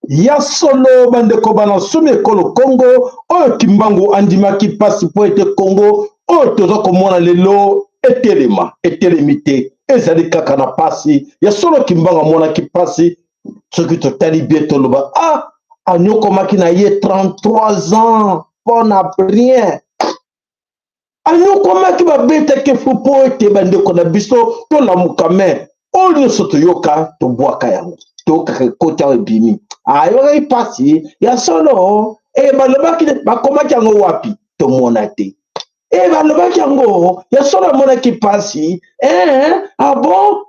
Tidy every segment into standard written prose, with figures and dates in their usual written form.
Ya solo, bandeko bana nsomi ekolo Kongo, oyo Kimbangu andimaki mpasi mpo ete Kongo oyo toza komona lelo etelema, etelemi te, ezali kaka na mpasi. Ya solo, Kimbangu amonaki mpasi. Soki totali bien, toloba ah, anyokomaki na ye 33 ans mpo na rien. Anyokwamaki, babetaki fu mpo ete bandeko na biso tolamuka. Me oyo nyonso toyoka, tobwaka yango, toyokaka ekoti awa ebimi. Ayokaki mpasi ya solo. E balobaki, bakomaki yango wapi? Tomona te. E balobaki yango ya solo, amonaki mpasi. E ah bon,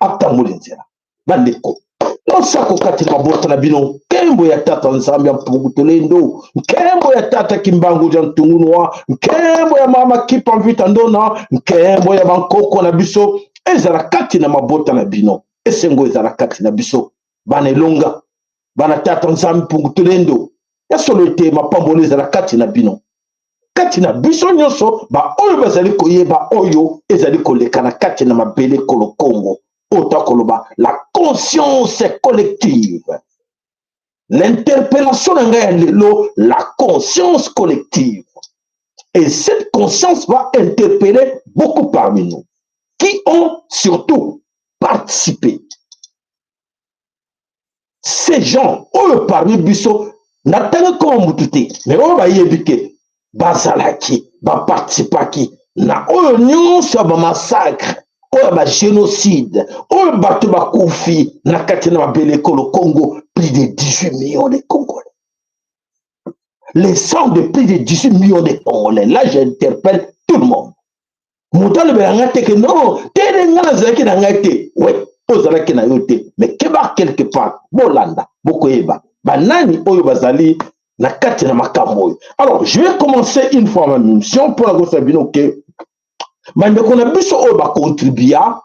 atamboli nzela. Bandeko, losako kati na mabota na bino. Nkembo ya tata Nzambe ya Mpungu Tolendo, nkembo ya tata Kimbangu ya Ntungunua, nkembo ya mama Kipa Mvita Ndona, nkembo ya bankoko na biso ezala kati na mabota na bino. Esengo ezala kati na biso bana elonga, bana tata Nzambe Mpungu Tolendo. Ya solo ete mapambolo ezala kati na bino, kati na biso nyonso baoyo bazali koyeba oyo ezali koleka na kati na mabele kolo Kongo, oyo takoloba la conscience collective. L'interpellation na ngai ya lelo, la conscience collective, et cette conscience va interpeller beaucoup parmi nous qui ont surtout participé. Ces gens oyo parmi biso, natangi koma mutu te, mais oyo bayebi ke bazalaki, baparticipaki na oyo nyonso ya bamassacre, oyo ya bagénocide, oyo bato bakufi na kati na mabele ekolo Congo, plus de 18 millions de Congolais, les sang de plus de 18 millions de Congolais. Là, j'interpelle tout le monde. Moto alobela ngai te ke non, tele ngai nazalaki na ngai te. We ozalaki na yo te, mais keba, quelque part bolanda, bokoyeba banani oyo bazali na kati na makambo oyo. Alors, je vais commencer une fois ma mission mpona kosala bino ke bandeko na biso oyo bacontribua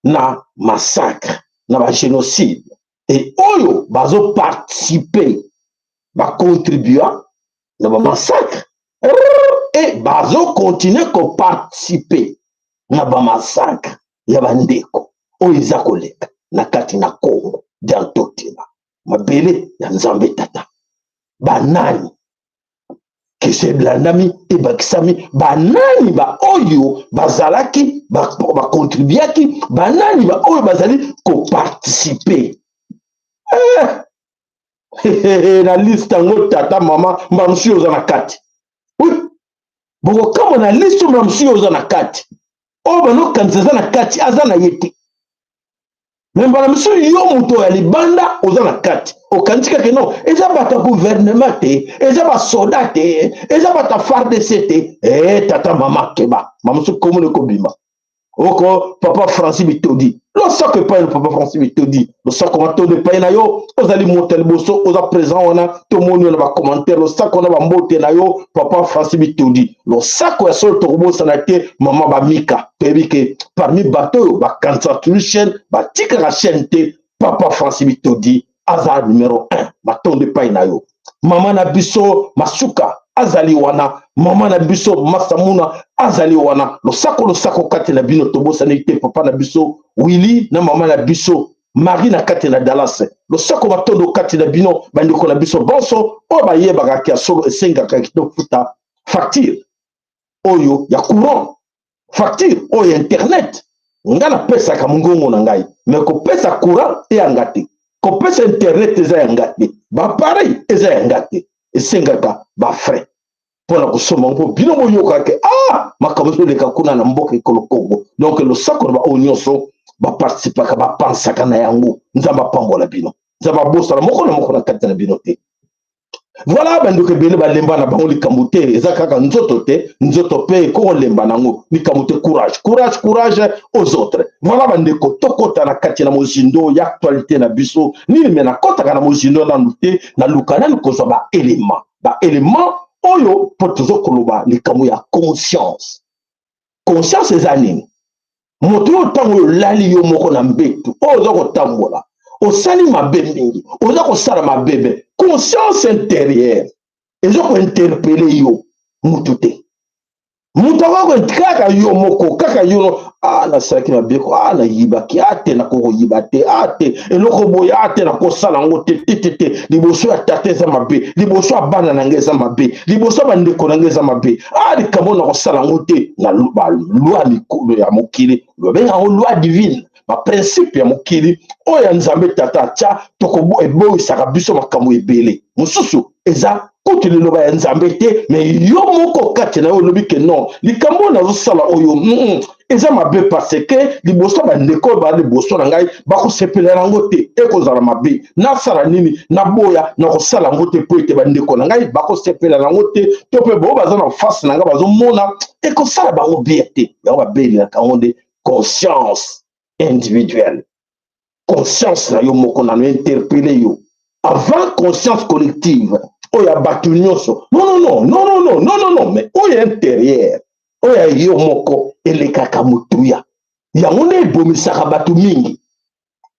na massacre, na bagénocide, e oyo bazoparticipe, bacontribua na bamassacre e bazokontinue koparticipe na bamassacre ya bandeko oyo eza koleka na kati na Congo dia Ntotela, mabele ya Nzambe Tata, banani? Kese elandami, ebakisami, banani baoyo bazalaki, bakontribuaki, banani baoyo bazali koparticipe na liste yango? Tata, mama, mbala mosusu oza na kati. Oui, bokokamwa na liste, mbala mosusu oza na kati. Oyo banokanisa aza na kati, aza na ye te. Me mbala mosusu yo moto ya libanda oza na kati, okanisi kaka non, eza bato ya gouvernement te, eza basoda te, eza bato ya FARDC te. E tata, mama, keba, mamosusu komona ekobima oko. Papa Francis Bitodi, losako epai na papa Francis Bitodi, losako, matondo epai na yo. Ozali moto ya liboso, oza présent wana, tomoni yo na bacommentaire. Losako na bambote na yo, papa Francis Bitodi, losako ya solo. Tokobosana te mama Bamika. Toyebi ke parmi bato oyo bakanisa toujours chaîne, batikaka chaîne te, papa Francis Bitodi aza numéro 1. Matondo epai na yo. Mama na biso Masuka azali wana, mama na biso Masamuna azali wana. Losako, losako kati na bino. Tobosani te papa na biso Willi na mama na biso Marie na kati na Dallas. Losako, matondo kati na bino, bandeko na biso bonso oyo bayebaka ya solo esengaka tofuta facture oyo ya courant, facture oyo ya internet. Nga napesaka mongongo na ngai, me kopesa courant eyanga te, kopesa internet eza yanga te, baappareil eza yanga te, esengaka bafrais. mpo na kosomba yango mpo bino boyoka ke ah makambo ezoleka kuna na mboka ekolo Congo. Donc losako na baoyo nyonso baparticipaka, bapansaka na yango. Nzambe apambola bino, Nzambe abosana moko na moko na kati na bino te. Voilà, bandeko ebele balemba na bango likambo te, eza kaka nzoto te, nzoto mpe ekokolemba nango likambo te. Courage, courage, courage aux autres. Voilà bandeko, tokɔta na kati na mozindo ya actualité na biso nini. Me nakɔtaka na mozindo nanu te, naluka nanu kozwa baélément, baélément oyo mpo tozokoloba likambo ya conscience. Conscience eza nini? Moto oyo ntango oyo olali yo moko na mbetu, oyo oza kotambola, osali mabe mingi, oza kosala mabe, mais conscience intérieure eza kointerpeller yo. Mutu te, moto akoki kaka yo moko, kaka yo. Ah, nasalaki mabe ko, ah, nayibaki, ah te, nakokoyiba te, ah te, eloko boye, ah te, nakosala yango te, te, te, te. Liboso ya tata eza mabe, liboso ya bana na ngai eza mabe, liboso ya bandeko na ngai eza mabe. Ah, likambo nakosala yango te. Na baloi mikolo ya mokili babenga yango loi divine, baprincipe ya mokili oyo ya Nzambe Tata atya, eboyisaka biso makambo ebele. Mosusu eza kutu liloba ya Nzambe te, mais yo moko kati na yo olobi ke non, likambo oyo nazosala oyo eza mabe, parce que liboso ya bandeko oyo baa liboso na ngai bakosepela yango te, ekozala mabe. Nasala nini? Naboya, nakosala yango te, mpo ete bandeko na ngai bakosepela yango te, to mpe bao baza na face na ngai bazomona, ekosala bango bien te. Yango babelelaka yango nde conscience individuelle. Conscience na yo moko nano interpeller yo avant conscience collective oyo ya bato nyonso. Non, non, non, non, non, non, non, non, mais oyo intérieur, oyo ya yo moko elekaka motuya. Yango nde ebomisaka bato mingi.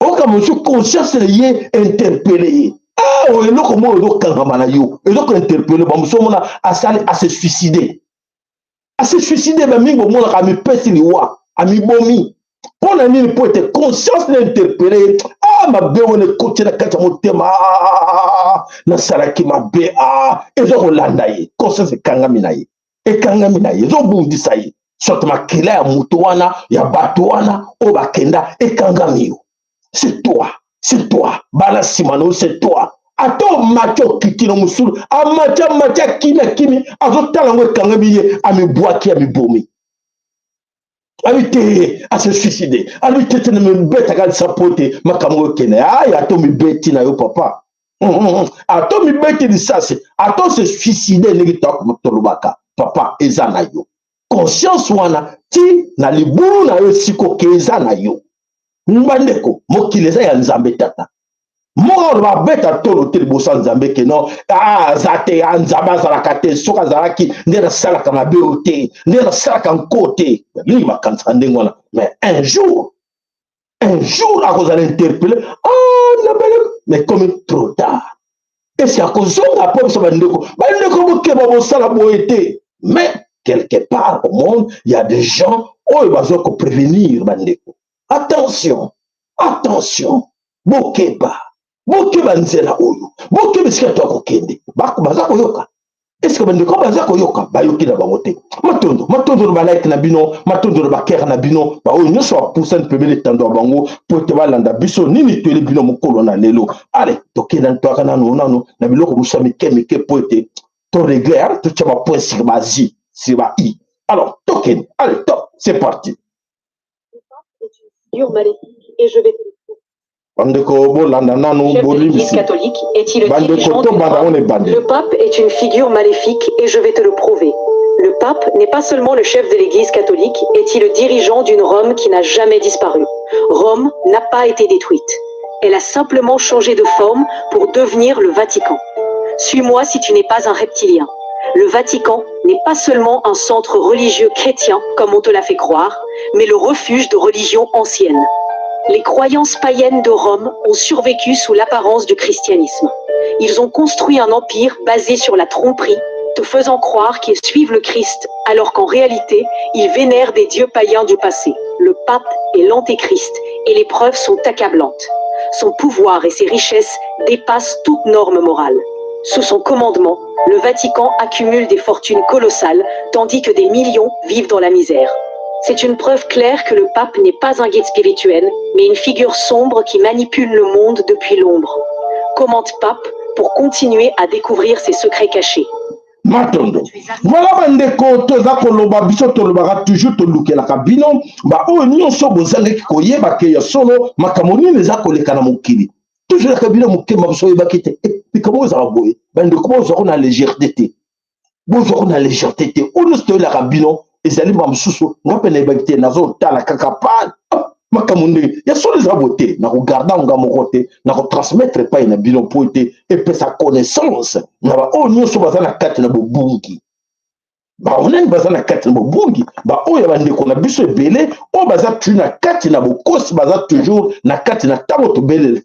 Oyoka mosusu conscience na ye interpeller ye, ah, oyo eloko moko ezokangama na yo, ezokointerpeller. Bamosusu omona asali ase suicide, ase suicide. Bamingi omonaka amipesi liwa, amibomi. Mpo na nini? Mpo ete conscience na interpeller ye, ah, mabe wana ekoti na kati ya motema, ah, nasalaki mabe, ah, eza kolanda ye. Conscience ekangami na ye, ekangami na ye, ezobundisa ye. Soit makila ya moto wana, ya bato wana oyo bakenda, ekangami yo. C'est toi, c'est toi, bana nsima na yo, c'est toi. Ata omati, okiti na mosulu, amati, amati, akimi, akimi, azotala yango, ekangami ye, amibwaki, amibomi, abi te, ase suicide, abi te, te, mibetaka lisapo te, makambo ekende. Aya, ata omibeti na yo papa, ata omibeti lisasi, ata ose suicide, ndenge tolobaka, papa, eza na yo conscience wana ti na libulu na yo, esika oke, eza na yo. Bandeko, mokili eza ya Nzambe Tata moko. Aloba abeta tolo te liboso ya Nzambe ke non, aza te, Nzambe azalaka te, soki azalaki nde nasalaka mabe oyo te, nde nasalaka nko te. Mingi bakanisaka ndenge wana, mais un jour, un jour akozala interpellé. Ah, nabele, mais comme trop tard, esi akozonga mpo biso bandeko, bandeko, bokeba, bosala boye te. Mais quelque part au monde, il y a des gens oyo bazwa koprévenir bandeko: attention, attention, bokeba, bokeba nzela oyo, bokeba esika to akokende. Baza koyoka eske bandeko baza koyoka? Bayoki na bango te. Matondo, matondo na balike na bino, matondo na bacœur na bino, baoyo nyonso bapusani pembeni etando ya bango po ete balanda biso nini toyeli bino mokolo na lelo. Ale, tokenda, toyaka nanu nanu na biloko mosusu ya mike mike po ete torégler, totya bapoint sur ba i, sur ba i. Alors tokende, allez, top, c'est parti. Et je vais Bandeko, bolanda nanu, bolimbisi. Bandeko, tobanda ngo na ebandeli. Le pape est une figure maléfique et je vais te le prouver. Le pape n'est pas seulement le chef de l'Église catholique, est-il le dirigeant d'une Rome qui n'a jamais disparu. Rome n'a pas été détruite. Elle a simplement changé de forme pour devenir le Vatican. Suis-moi si tu n'es pas un reptilien. Le Vatican n'est pas seulement un centre religieux chrétien, comme on te l'a fait croire, mais le refuge de religions anciennes. Les croyances païennes de Rome ont survécu sous l'apparence du christianisme. Ils ont construit un empire basé sur la tromperie, te faisant croire qu'ils suivent le Christ, alors qu'en réalité, ils vénèrent des dieux païens du passé. Le pape est l'antéchrist, et les preuves sont accablantes. Son pouvoir et ses richesses dépassent toute norme morale. Sous son commandement, le Vatican accumule des fortunes colossales, tandis que des millions vivent dans la misère. C'est une preuve claire que le pape n'est pas un guide spirituel, mais une figure sombre qui manipule le monde depuis l'ombre. Commente pape pour continuer à découvrir ses secrets cachés. Matondo. Voilà bandeko, toza koloba, biso tolobaka toujours, tolukelaka bino baoyo nyonso bozangaki koyeba ke ya solo makambo nini eza koleka na mokili. Tozwelaka bino mokema, biso oyebaki te eh, likambo oyo ezalaka boye. Bandeko, bozwako na légèreté te, bozwako na légèreté te. Oyo nyonso toyelaka bino ezali ma mosusu, nga mpe nayebaki te, nazotala kaka pa ah, makambo ndenge ya solo eza boye te. Nakogarda nga moko te, nakotransmettre epai na bino mpo ete epesa connaissance na baoyo nyonso baza na kati na bobungi, baonani baza na kati na bobungi, baoyo ya bandeko na biso ebele oyo baza toujours na kati na bokosi, baza toujours na kati na ntango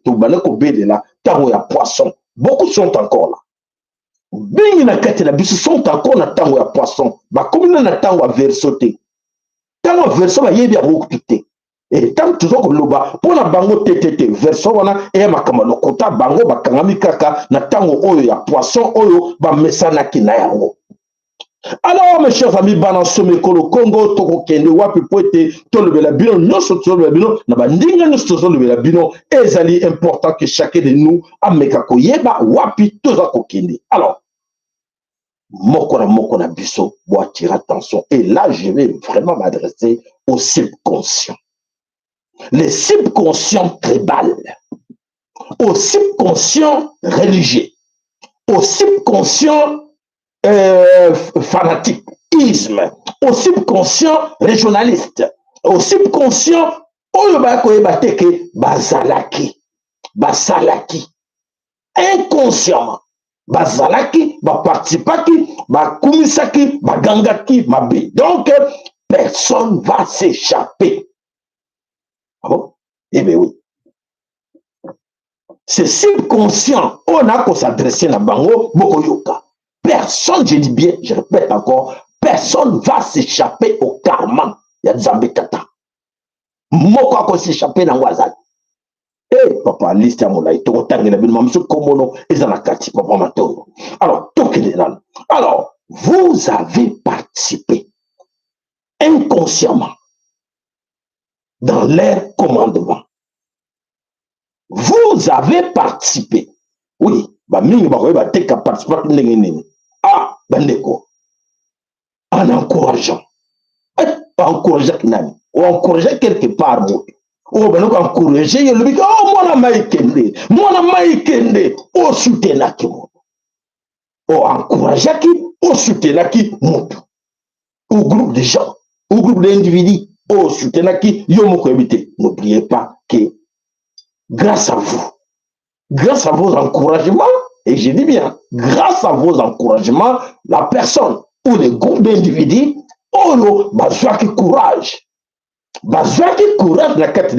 tobanda kobelela ntango ya poisson. Beaucoup sont encore là, mingi na kati na biso sont encore na ntango ya poisson, bakomi na ntango ya verseau te. Ntango ya verseau bayebi yango kutu te. E ntango toza koloba mpo na bango te te te, verseau wana eya makambo ya lokuta. Bango bakangami kaka na ntango oyo ya poisson oyo bamesanaki na yango. Alors, mes chers amis, bana somekolo Congo, tokokende wapi po ete tolobela bino nyonso, tozolobela bino na bandinga nyonso, tozolobela bino. Ezali important que chacun de nous ameka koyeba wapi toza kokende. Alors, moko na moko na biso boatire attention, et là je vais vraiment m'adresser au subconscient, les subconscients tribal, au subconscient religieux, au subconscient fanatisme, au subconscient régionaliste, au subconscient oyo baya koyeba te ke bazalaki, basalaki inconsciemment, bazalaki, baparticipaki, bakumisaki, bagangaki mabe. Donc personne va s'échapper. Ah bon? Eh bien oui, c'est subconscient oyo nakos'adresser na bango. Bokoyoka, personne, je dis bien, je répète encore, personne va s'échapper au karma ya Nzambe Tata. Moko akos'échapper nango azali e papa. Liste ya molai, tokotangela bino mamosu, kombono eza na kati, papa. Matondo. Alors tokende nano. Alors, vous avez participé inconsciemment dans leur commandement, vous avez participé, oui. Bamingi bakoyeba te ka participaki ndenge nini. Ah bandeko, en encourageant, encourageaki nani? Oencourage quelque part moto oyo bandeko encourage ye, olobiki: "Oh, mwana mai kende, mwana mai kende." Osoutenaki moto, oencourageaki, osoutenaki moto ou groupe de gens ou groupe d'individus oyo osoutenaki, yo moko oyebi te. N'oubliez pas que grâce à vous, grâce à vos encouragements, et je dis bien grâce à vos encouragements, la personne ou le groupe d'individus oyo bazwaki courage, bazwaki courage na kati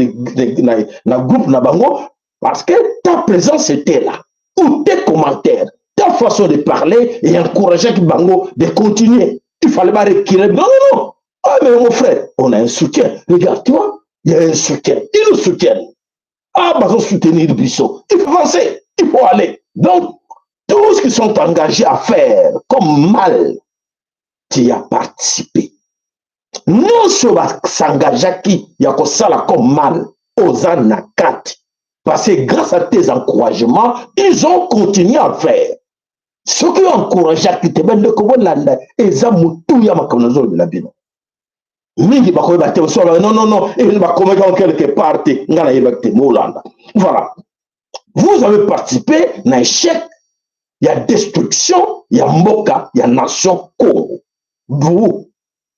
na groupe na bango, parce que ta présence était là, ou tes commentaires, ta façon de parler et encourageaki bango de continuer. Il fallait pas reculer. Non, non, non. Ah mais mon frère, on a un soutien, regarde toi, il y a un soutien, ils nous soutiennent. Ah, bazo soutenir biso, il faut avancer, il faut aller. Donc tous qui sont engagés à faire comme mal, tu as participé. Nyonso bas'engageaki ya kosala comme mal, oza na kati, parce que grâce à tes encouragements, ils ont continué à faire. Soki oencourageaki te, bandeko bolanda, eza motuya makambo nazolobela bino. Mingi bakoyeba te, mosusu non, non, non, bakomaki yango quelque part te, ngai nayebaki te. Bolanda, voilà, vous avez participé na échec ya destruction ya mboka ya nation Congo. Bu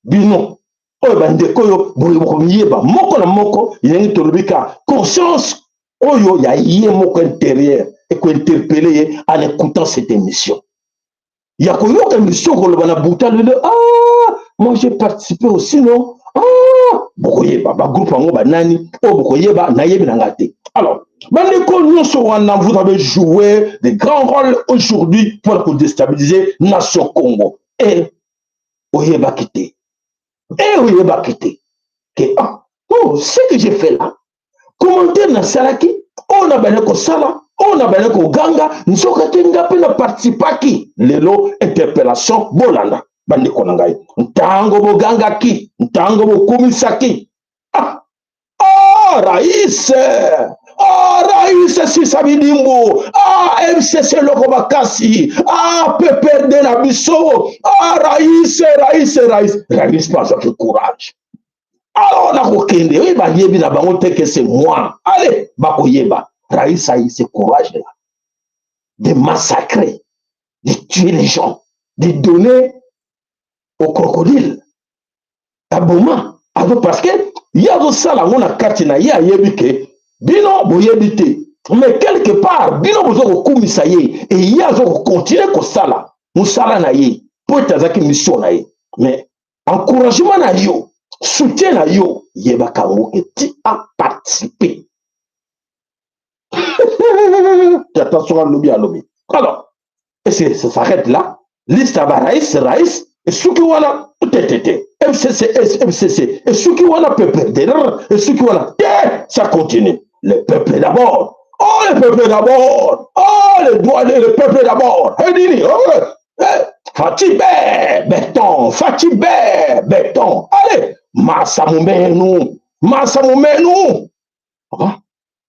bino oyo bandeko oyo bokomiyeba moko na moko, ndenge tolobi ka conscience oyo ya ye moko intérieur ekointerpeller ye en écoutant cette émission, ya koyoka émission koloba na buta lelo: "Ah, moi j'ai participé aussi, non?" Ah, bokoyeba bagroupe yango banani oyo bokoyeba, nayebi na nga te. Alors bandeko nyonso wana, vous avez joué de grands rôles aujourd'hui pour kodéstabiliser nation Congo. E oyebaki te, e oyebaki te ke ah, oh, ce que j'ai fait là, commentaire nasalaki, oyo na bale kosala, oyo na bale koganga, nzoka te nga mpe na participaki. Lelo interpellation, bolanda bandeko na ngai. Ntango bogangaki, ntango bokumisaki, ah, ah, rais, Ah, rais esisa bidimbu. Ah, MCC eloko makasi. Ah, PPRD na biso. Ah, rais, rais, rais. Rais mpe azwaki courage. Alors nakokende, oyo bayebi na bango te que c'est moi. Allez, bakoyeba. Rais a eu ce courage là de massacrer, de tuer les gens, de donner au crocodile. Aboma azo, parce que ye azosala yango na kati na ye, ayebi ke bino boyebi te, mais quelque part bino boza kokumisa ye e ye aza kocontinuer kosala mosala na ye mpo ete azalaki mission na ye. Mais encouragement na yo, soutien na yo, yebaka yango ke tu as participé. Tata soki alobi, alobi. Alors, est-ce que ça s'arrête là, liste ya barais? Rais esuki wana te? Te te. MCC, MCC esuki wana? PPRD esuki wana te? Ça continue. Le peuple d'abord. Oh, le peuple d'abord. Oh, le droit, le peuple d'abord. Nini? Oh, eh, Fatshi béton, Fatshi béton. Allez, Masa Mumenu, Masa Mumenu. Ah,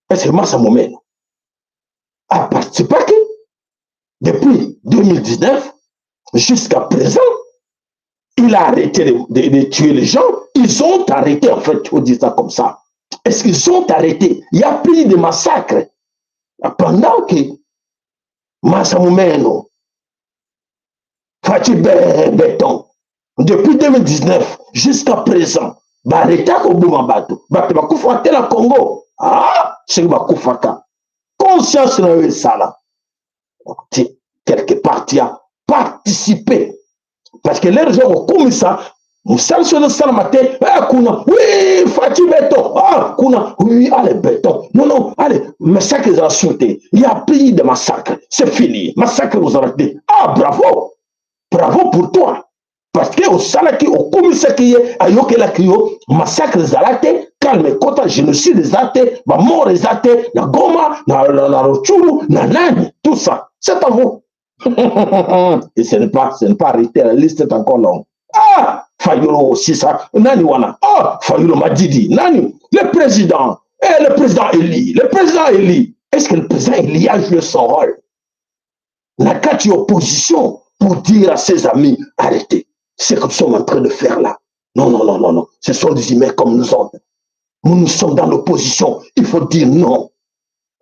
est-ce que Masa Mumenu a participé depuis 2019 jusqu'à présent? Il a arrêté de tuer les gens. Ils ont arrêté, en fait, il faut dire ça comme ça. Est-ce qu'ils ont arrêté? Il y a plus de massacres. Pendant que Masa Mumeno, Fatshi Béton, depuis 2019 jusqu'à présent, baarrêter koboma bato, bato bakufaka te na Congo. Ah, soki bakufaka, conscience na yo esala quelque part, tu as participé, parce que l'heure eza kokumisa mosala soki ezosalama te. Eh, kuna, oui, Fatshi béton. Ah, kuna, oui, allez, béton. Non, non, allez, massacre ezala sûr te. Il y a plus de massacre, c'est fini, massacre kozala te. Ah, bravo, bravo pour toi, parce que osalaki, okumisaki ye, ayokelaki yo, massacre ezala te, calme ekota, génocide eza te, bamort eza te na Goma, na Rutshuru, na nani, tout ça. C'est à vous. Et ce n'est pas arrêté, la liste est encore longue. Ah, Fayulu aussi, ça, nani wana? Ah, Fayulu Madidi, nani? Le président et le président élu, le président élu. Est-ce que le président élu a joué son rôle na kati opposition pour dire à ses amis: arrêtez ce que nous sommes en train de faire là? Non, non, non, non, non, ce sont des humains comme nous autres. Nous, nous sommes dans l'opposition, il faut dire non.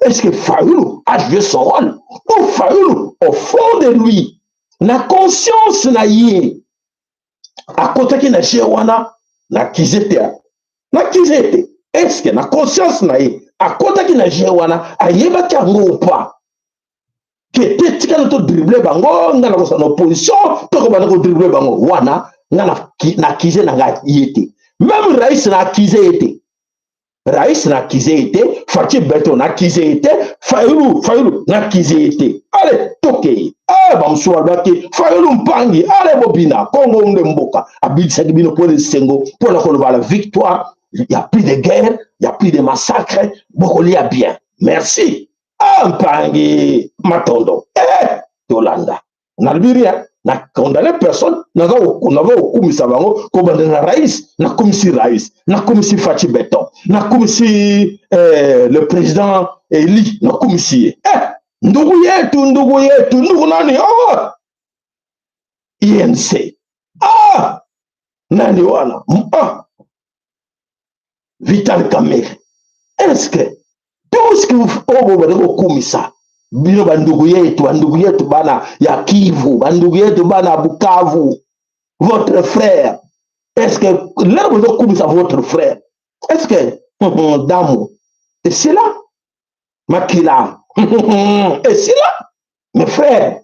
Est-ce que Fayulu a joué son rôle? Ou Fayulu, au fond de lui, na conscience na ye, akotaki na jeu wana? Naaccuser te, naaccuser te. Est-ce que na conscience na ye akotaki na jeu wana, ayebaki yango ou pas ke te, tikana todribler bango, nga na kozala na opposition, tokobanda kodribler bango wana? Nga naaccuser na ngai ye te. Même rais, naaccuser ye te. Rais, naaccuser ye te. Fatshi Béton, naaccuser ye te. Fayulu, Fayulu, naaccuser ye te. Ale, tokei. Bamosusu balobaki Fayulu mpangi. Ale, bobina Kongo nde mboka abilisaki bino mpo na esengo, mpona koloba la victoire. Y a plus de guerre, y a plus de massacre, bokolia bien. Merci. Ah, mpangi matondo. Eh, tolanda, nalobi rien, na condamné personne. Naza kokumisa bango, kobanda na rais. Nakumisi rais, nakumisi Fatshi Béton, nakumisi le président élu, nakumisi ye. Eh, ndugu yetu, ndugu yetu, ndugu nani? Oh! INC. Ah, nani wana? Ah! Vital Kamerhe. Est-ce que tout ce que oyo bobandi kokumisa bino, bandugu yetu, bandugu yetu bana ya Kivu, bandugu yetu bana ya Bukavu, votre frère, est-ce que l'heure bozokumisa votre frère, est-ce que damu esila, makila esila? Mes frères,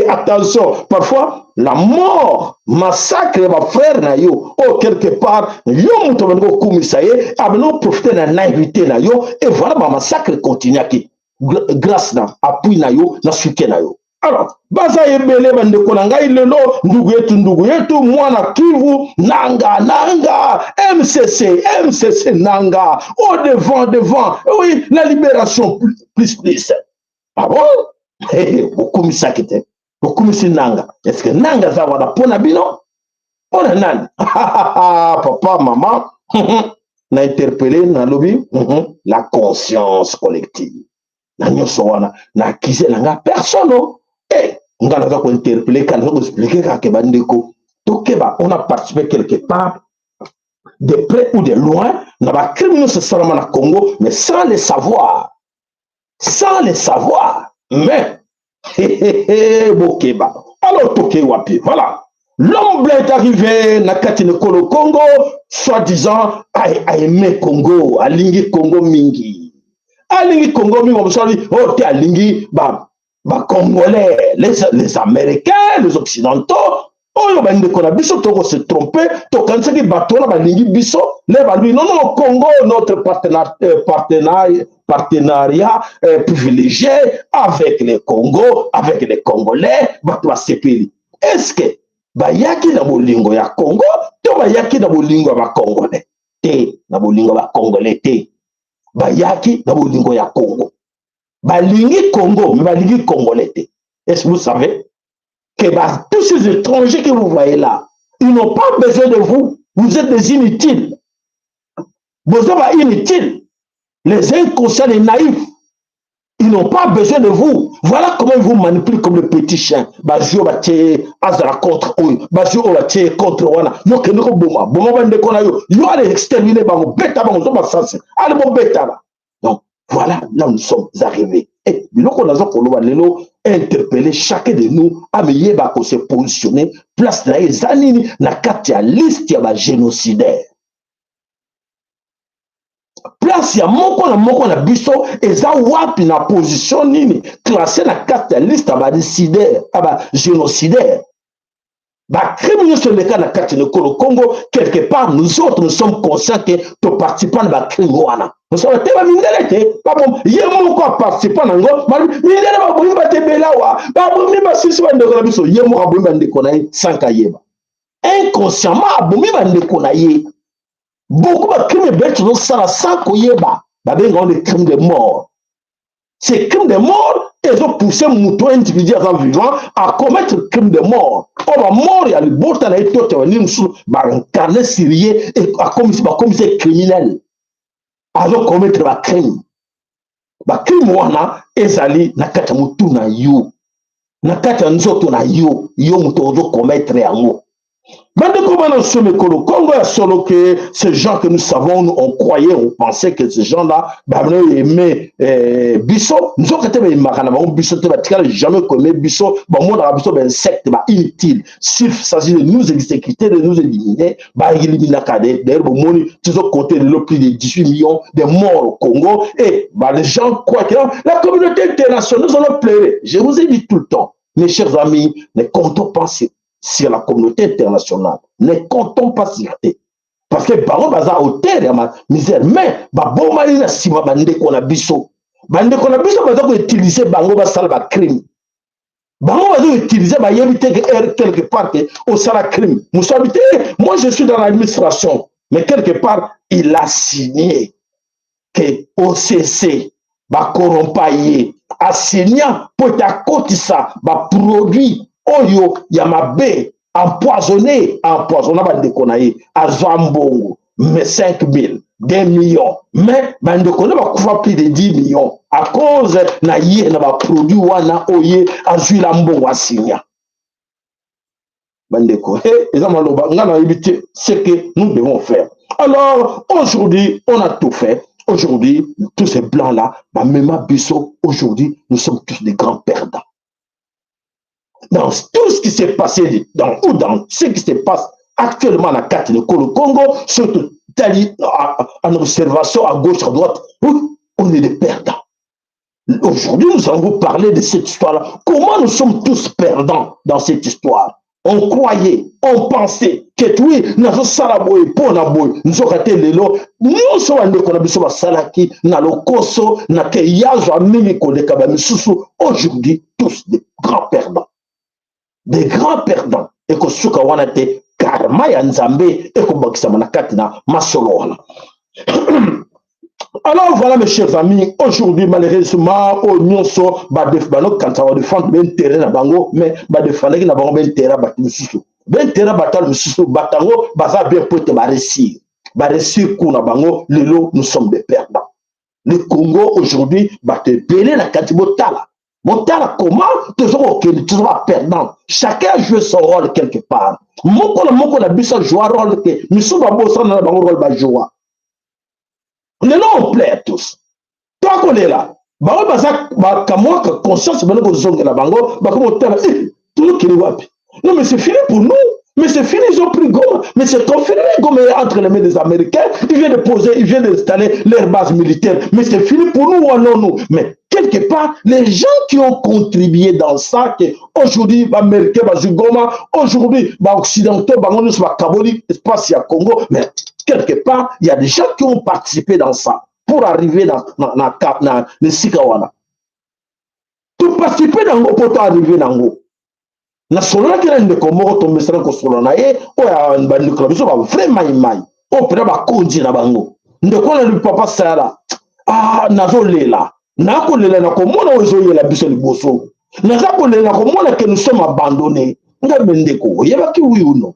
attention, parfois la mort, massacre bafrère na yo oyo, quelque part yo moto abandi kokumisa ye, abandi koprofiter na naïveté na yo, et voilà, bamassacre continuaki grâce na appui na yo, na soutien na yo. Alors baza ebele, bandeko na ngai. Lelo ndugu yetu, ndugu yetu mwana Kivu, Nanga, Nanga, MCC, MCC, Nanga au devant, devant, oui, la libération, plus plus. Ah bon, bokumisaki te, bokumisi Nanga. Est ce que Nanga aza wana mpo na bino, mpo na nani? Papa, mama, Na interpellé, nalobi la conscience collective na nyonso wana, na accuse na nga personne. E nga naza kointerpeller kaka, naza koexpliquer kaka ke bandeko, tokeba. On a participé quelque part, de près ou de loin, na bacrime nyonso esalama na Congo, mais sans le savoir, sans le savoir. Mais bokeba. Alors toke wapi? Voilà, l'homme blanc est arrivé na kati na ekolo Congo, soi-disant aime Congo, alingi Congo mingi, alingi Congo mingi. Mosali oyo te, alingi bacongolais, les Américains, les Occidentaux. Oyo bandeko na biso, tokose tromper, tokanisaki bato wana balingi biso. Le balobi: non, non, Congo, notre partenariat privilégié avec le Congo, avec les Congolais. Bato basepeli. Est ce que bayaki na bolingo ya Congo to bayaki na bolingo ya bacongolais? Te, na bolingo ya bacongolais te, bayaki na bolingo ya Congo. Balingi Congo, mais balingi Congolais te. Est ce que vous savez que bah, tous ces étrangers que vous voyez là, ils n'ont pas besoin de vous? Vous êtes des inutiles. Vous êtes inutiles, les inconscients, les naïfs. Ils n'ont pas besoin de vous. Voilà comment ils vous manipulent comme le petit chien. Bazio batie azala contre oyo, bazio oyo batie contre wana. Yo kende koboma, boma bandeko na yo. Yo allez exterminer bango, beta bango, zo basasi. Allez bon beta là. Donc voilà là où nous sommes arrivés. Et biloko naza koloba lelo, interpeller chacun de nous ameyeba ko se positionner, place na ye eza nini na kati ya liste ya bagénocidaire. Place ya moko na moko na biso eza wapi, na position nini classé na kati ya liste ya badécidaire, ya bagénocidaire? Bacrime nyonso eleka na kati na ekolo Congo, quelque part nous autres, nous sommes conscients ke toparticipa na bacrime wana. Mosala te, bamindele te, babom ye moko aparticipa nango. Mindele babomi bato ebele awa, babomi basisi bandeko na biso. Ye moko abomi bandeko na ye sans kayeba, inconsciemment abomi bandeko na ye. Beaucoup bacrime ebele tozosala sans koyeba, babenga ngo le crime de mort. Ces crimes de mort ezopousse moto, individu aza vivant, à commettre crime de mort oyo bamort ya libota na ye to te, banini mosusu baincarne sur ye, bakomisi criminel, azokommettre bacrime. Bacrime wana ezali na kati ya motu na yo, na kati ya nzoto na yo, yo moto ozokommettre yango. Bandeko bana somo ekolo Congo, ya solo que ces gens que nous savons, nous, on croyait, on pensait que ces gens-là bamana aime biso, nzoka te, bayimaka na bango biso te, batikala jamais koaimer biso, bamonaka biso bainsecte, bainutile. S'il s'agit de nous exécuter, de nous éliminer, baéliminaka. D'ailleurs bomoni, tozocompter lelo plus de 18 millions de morts au Congo et bah, les gens croient que la communauté internationale, nous allons pleurer. Je vous ai dit tout le temps, mes chers amis, ne comptons pas sur la communauté internationale. Ne comptons pas sur eux. Parce que bango baza auteur ya misère, mais babomani na nsima bandeko na biso. Bandeko na biso baza koutiliser bango basala bacrime. Bango baza koutiliser, bayebi te ke quelque part ke osala crime. Mosu te, moi je suis dans l'administration. Mais quelque part, il a signé que OCC bakorompa ye, asigna mpo ete akotisa baproduit oyo ya mabe, empoisonné, empoisonna bandeko na ye. Azwa mbongo mais 5 000, 2 millions, mais bandeko nde bakufa plus de 10 millions à cause na ye, na baproduit wana oyo ye azwila mbongo, asinya. Bandeko, eza maloba nga nayebi te ce que nous devons faire. Alors aujourd'hui, on a tout fait. Aujourd'hui, tous ces blancs là bamema biso. Aujourd'hui, nous sommes tous des grands perdants dans tout ce qui s'est passé dans, ou dans ce qui se passe actuellement na kati na ekolo Congo. Surtout tali en observation à gauche, à droite, on est des perdants. Aujourd'hui, nous allons vous parler de cette histoire-là, comment nous sommes tous perdants dans cette histoire. On croyait, on pensait que oui, nazosala boye mpo na boye, nzoka te. Lelo nyonso bandeko na biso basalaki na lokoso na ke yazwa mingi koleka bamisusu. Aujourd'hui, tous des grands perdants, des grands perdants. Ekosuka wana te, karma ya Nzambe ekobakisama na kati na masolo wana. Alors voilà, mes chers amis, aujourd'hui, malheureusement, oyo nyonso banokanisa badefendre baintérêt na bango, mais badefendaki na bango baintérêt bato misusu, baintérêt bato misusu. Bato yango baza bien po ete baréussir. Baréussir coup na bango. Lelo nous sommes des perdants. Le Congo aujourd'hui, bato ebele na kati, botala, botala comment toza kokende. Toza baperdant. Chacun a joué son rôle quelque part. Moko na moko na biso ajoua rôle te. Misusu babosana na bango rôle bajoua. Lelo on pleure tous, toakolela. Bango baza bakamwaka, conscience bana kozongela bango, bakoma otala: eh, tozokende wapi? Non, mais c'est fini pour nous. Mais c'est fini, ils ont pris Goma. Mais c'est confirmé, Goma est entre les mains des Américains. Ils viennent de poser, ils viennent d'installer leur base militaire. Mais c'est fini pour nous ou non, nous? Mais quelque part, les gens qui ont contribué dans ça, que aujourd'hui, les Américains, les Goma, aujourd'hui, les Occidentaux, les Kaboli, espace ya Congo, mais quelque part, il y a des gens qui ont participé dans ça pour arriver dans le sika wana. Tout participer dans pour arriver dans. Nasololaki na ndeko moko, tomesana kosolola na ye, oyo bandeko na biso bavrai maimai, oyo mpena bakonzi na bango. Ndeko wana lobi: "Papa Sayala, ah, nazolela, nakolela na komona oyo ezoyela biso liboso. Naza kolela na komona que nous sommes abandonnés." Ngai: "Me ndeko, oyebaki oui ou non?"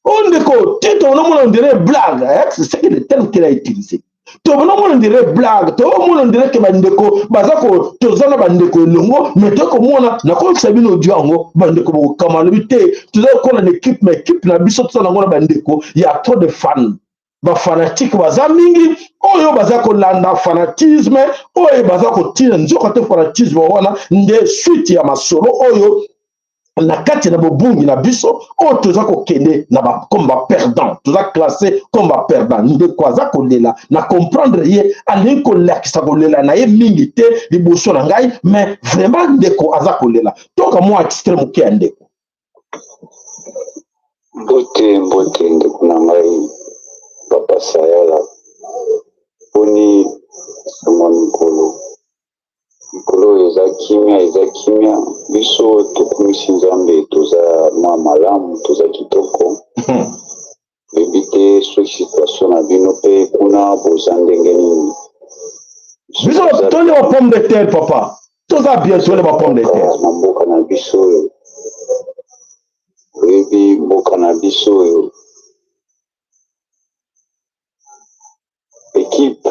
"O ndeko te, tonomona on dirait blague." C'est ce que le terme qu'il a utilisé: "Tonomona on dirait blague, toomona on dirait que bandeko baza ko, toza na bandeko elongo, mais tokomona." Nakoyokisa bino audio yango, bandeko bokokama. Alobi te: "Toza kokola na équipe, mais équipe na biso toza nango na bandeko ya trop de fans, bafanatiques baza mingi, oyo baza kolanda fanatisme, oyo baza kotina nzoka te. Fanatisme wana nde suite ya masolo oyo na kati na bobungi na biso oyo toza kokende na ba, comme baperdant, toza classé comme baperdant." Ndeko aza kolela, na comprendre ye, alingi kolakisa kolela na ye mingi te liboso na ngai, mais vraiment ndeko aza kolela. Toka mwa extrait moke ya ndeko. Mbote, mbote ndeko na ngai papa Sayala. Mponi sango mikolo? Mikolo oyo eza kimia, eza kimia. Biso tokumisi Nzambe, toza mwa malamu, toza kitoko. Toyebi te soki situation na bino mpe kuna boza ndenge nini. Biso toli ba pomme de terre, papa, toza bien, toli ba pomme de terre. Na mboka na biso oyo, oyebi mboka na biso oyo, équipe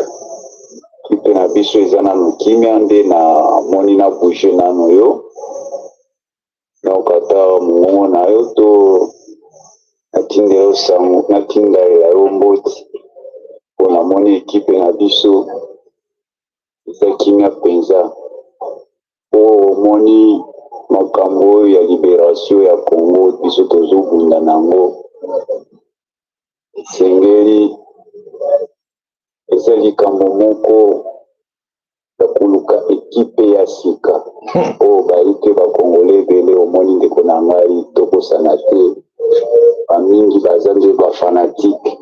na biso eza nano kimia. Nde namoni na bouge nano yo, naokata mongongo na yo to natinda yo sango, natindela yo mboti, mpo namoni ekipe na biso eza kimia mpenza. Po omoni makambo oyo ya libération ya Congo, biso tozobunda nango, esengeli eza likambo moko ya koluka ekipe ya sika oyo bayi te. Bakongole ebele, omoni ndeko na ngai, tokosana te, bamingi baza nde bafanatiques.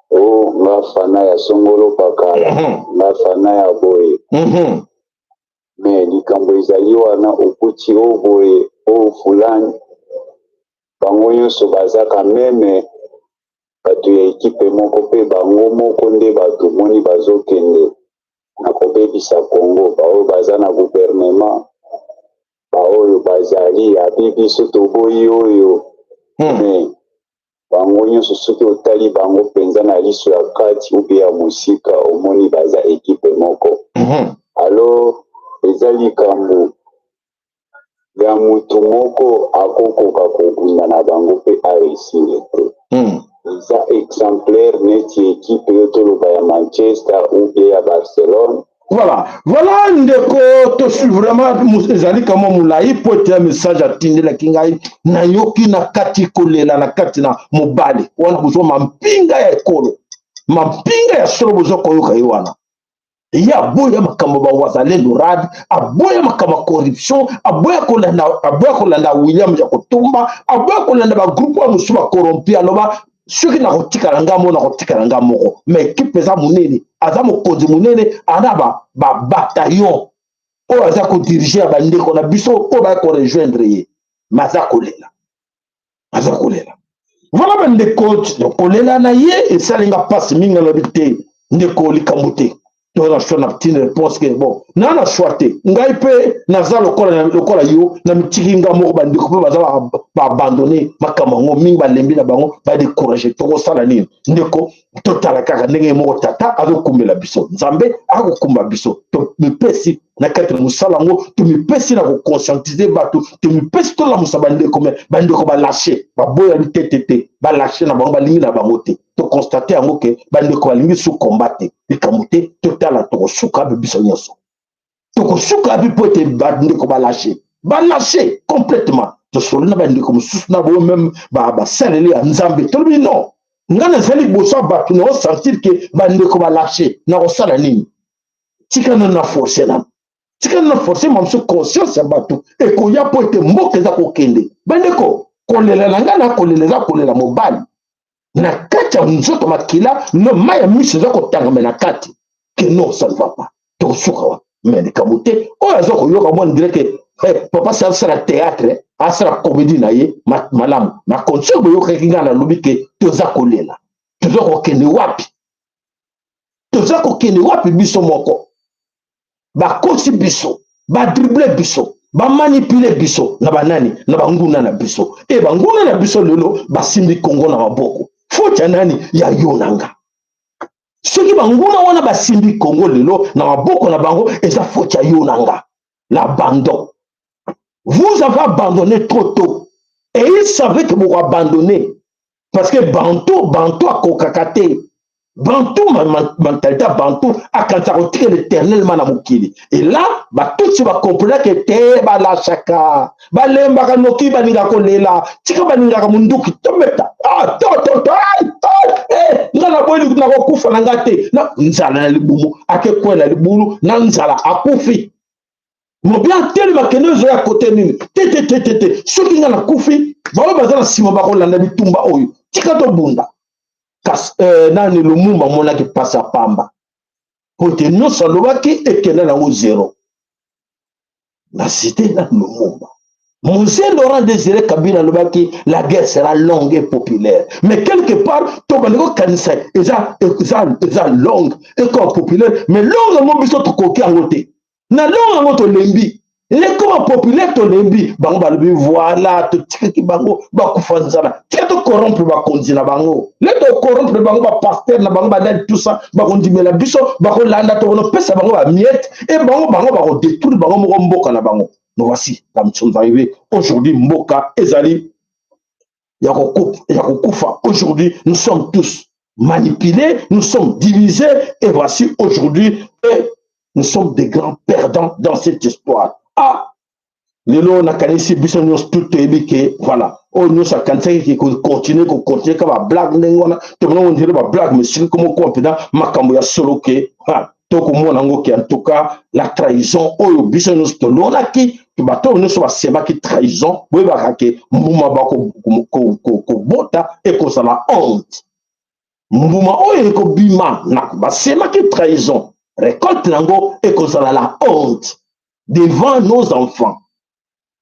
O nga fana ya songolo pakala, nga fana ya boye. Mais likambo ezali wana, okuti o boye, o fulani, bango nyonso bazaka même bato ya ekipe moko, mpe bango moko nde bato moni bazokende na kobebisa Congo. Baoyo baza na gouvernement, baoyo bazali abi biso toboyi oyo. Mais bango nyonso, soki otali bango mpenza na liso ya kati ube ya mosika, omoni baza ekipe moko. Alors eza likambo ya mutu moko akokoka kobunda na bango mpe aréussir te. Eza exemplaire neti ekipe oyo toloba ya Manchester ou bien ya Barcelone. Voilà ndeko, tosi vraiment ezali kamwa molai po ete ya message atindelaki ngai. Nayoki na kati kolela na kati na mobali wana. Bozwa mampinga ya ekolo, mampinga ya solo, bozwa koyoka ye wana. Ye aboya makambo bawazalendo rad, aboya makambo ya corruption, aboya kolanda William ya kotumba, aboya kolanda bagroupe oyo mosusu bacorrompus. Aloba: "Soki nakotikala nga moko, nakotikala nga moko, mais ekipe eza monene." Aza mokonzi monene, aza babataillon oyo aza kodiriger ya bandeko na biso oyo baya korejoindre ye. Mais aza kolela, aza kolela. Voilà bandeko, kolela na ye esalinga mpasi mingi. Alobi te: "Ndeko, likambo te." Toza na choix na tine réponse ke bon, naa na choix te. Ngai mpe naza lokola, lokola yo, na mitiki nga moko. Bandeko mpe baza baabandonner makambo yango mingi, balembi na bango, badécourager. Tokosala nini, ndeko? Totala kaka ndenge moko tata azokumbela biso, Nzambe akokumba biso. Tomipesi na kati na mosala yango, tomipesi na koconscientiser bato, tomipesi tolamusa bandeko. Me bandeko balâcher, baboyani te te te, balâcher na bango, balingi na bango te. Toconstater yango ke bandeko balingi su komba te. Likambo te, totala tokosuka ape. Biso nyonso tokosuka api, mpo ete bandeko balâcher, balâcher complètement. Tosoli na bandeko mosusu na boyo, même basaleli ya Nzambe. Tolobi non, ngai nazali liboso ya bato, naosentir ke bandeko balâcher. Nakosala nini? Tika nano na force nano, tika nano na force mamosu. Conscience ya bato ekoya, mpo ete mboka eza kokende. Bandeko, kolela na ngai na kolela eza kolela mobali na kati ya nzoto, makila no mai ya miso eza kotangama na kati ke non, ça ne va pas. Tokosuka wa me likambo te. Oyo aza koyoka mwa ndire ke hey, papa si asala théâtre, asala comédie na ye malamu na condition. Boyokaki ngai nalobi ke toza kolela, toza kokende wapi? Toza kokende wapi? Biso moko bakosi biso, badribbler biso, bamanipuler biso na banani? Na banguna na biso. E banguna na biso lelo basimbi Kongo na maboko. Faute ya nani? Ya yo na nga. Soki banguna wana basimbi Kongo lelo na maboko na bango, eza faute ya yo na nga. L'abandon, vous avez abandonné trop tôt et ils savaient que bokoabandonner, parce que bantu, bantu akokaka te. Bantu, mentalité ya bantu, akanisa kotikela éternellement na mokili. Et là batutsi bakomprenake te, balâchaka, balembaka noki, balingaka kolela. Tika balingaka munduki, tobeta. Ah, to to to, eh, nga naboyi, nakokufa na nga te na nzala na libumu. Akekwela libulu na nzala, akufi. Mobi atelema, kende, ezoya kote nini? Te te te te te, soki nga nakufi, baoyo baza na nsima bakolanda bitumba oyo. Tika tobunda. Kasi nani? Lumumba amonaki mpasi ya pamba, po ete nyonso alobaki ekenda nango zero. Na cité na Lumumba, Mzee Laurent Désiré Kabila alobaki: "La guerre sera longue et populaire." Mais quelque part tobandi kokanisa eza longue ekoma populaire, mais longue yango biso tokoki yango te. Na longue yango tolembi, lekoma populaire tolembi. Bango balobi: "Voilà, totikaki bango bakufa nzala. Tika tocorrompre bakonzi na bango." Le tocorrompre bango, bapasteurs na bango, banani, tout ça, bakondimela biso, bakolanda. Tokonopesa bango bamiettes e bango bakodétruire bango moko mboka na bango. Nous voici là, nous sommes arrivés aujourd'hui, mboka ezali ya kokufa. Aujourd'hui nous sommes tous manipulés, nous sommes divisés et voici aujourd'hui et nous sommes des grands perdants dans cette histoire. Ah, lelo nakanisi biso nyonso tu toyebi ke voilà, oyo nyonso akanisaki ke kocontinuer, kocontinuer ka bablagues ndenge wana, tomona on dirait bablagues, mais soki komokoma mpenza makambo ya solo ke tokomona yango ke en tout cas la trahison oyo biso nyonso tolonaki, bato oyo nyonso basemaki trahison, boyebaka ke mbuma bakobota ekozala honte. Mbuma oyo ekobima na basemaki trahison, récolte nango ekozala la honte devant nos enfants.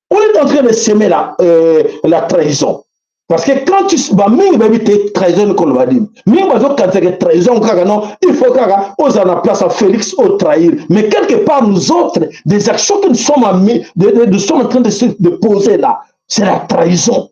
On est en train de semer la trahison, parce que quand tu bamingi bayebi te trahison ekoloba nini. Mingi bazokanisaka trahison kaka non, il faut kaka ozala na place ya Félix otrahir. Mais quelque part, nous autres, des actions que nous sommes, nous sommes en train de poser là, c'est la trahison.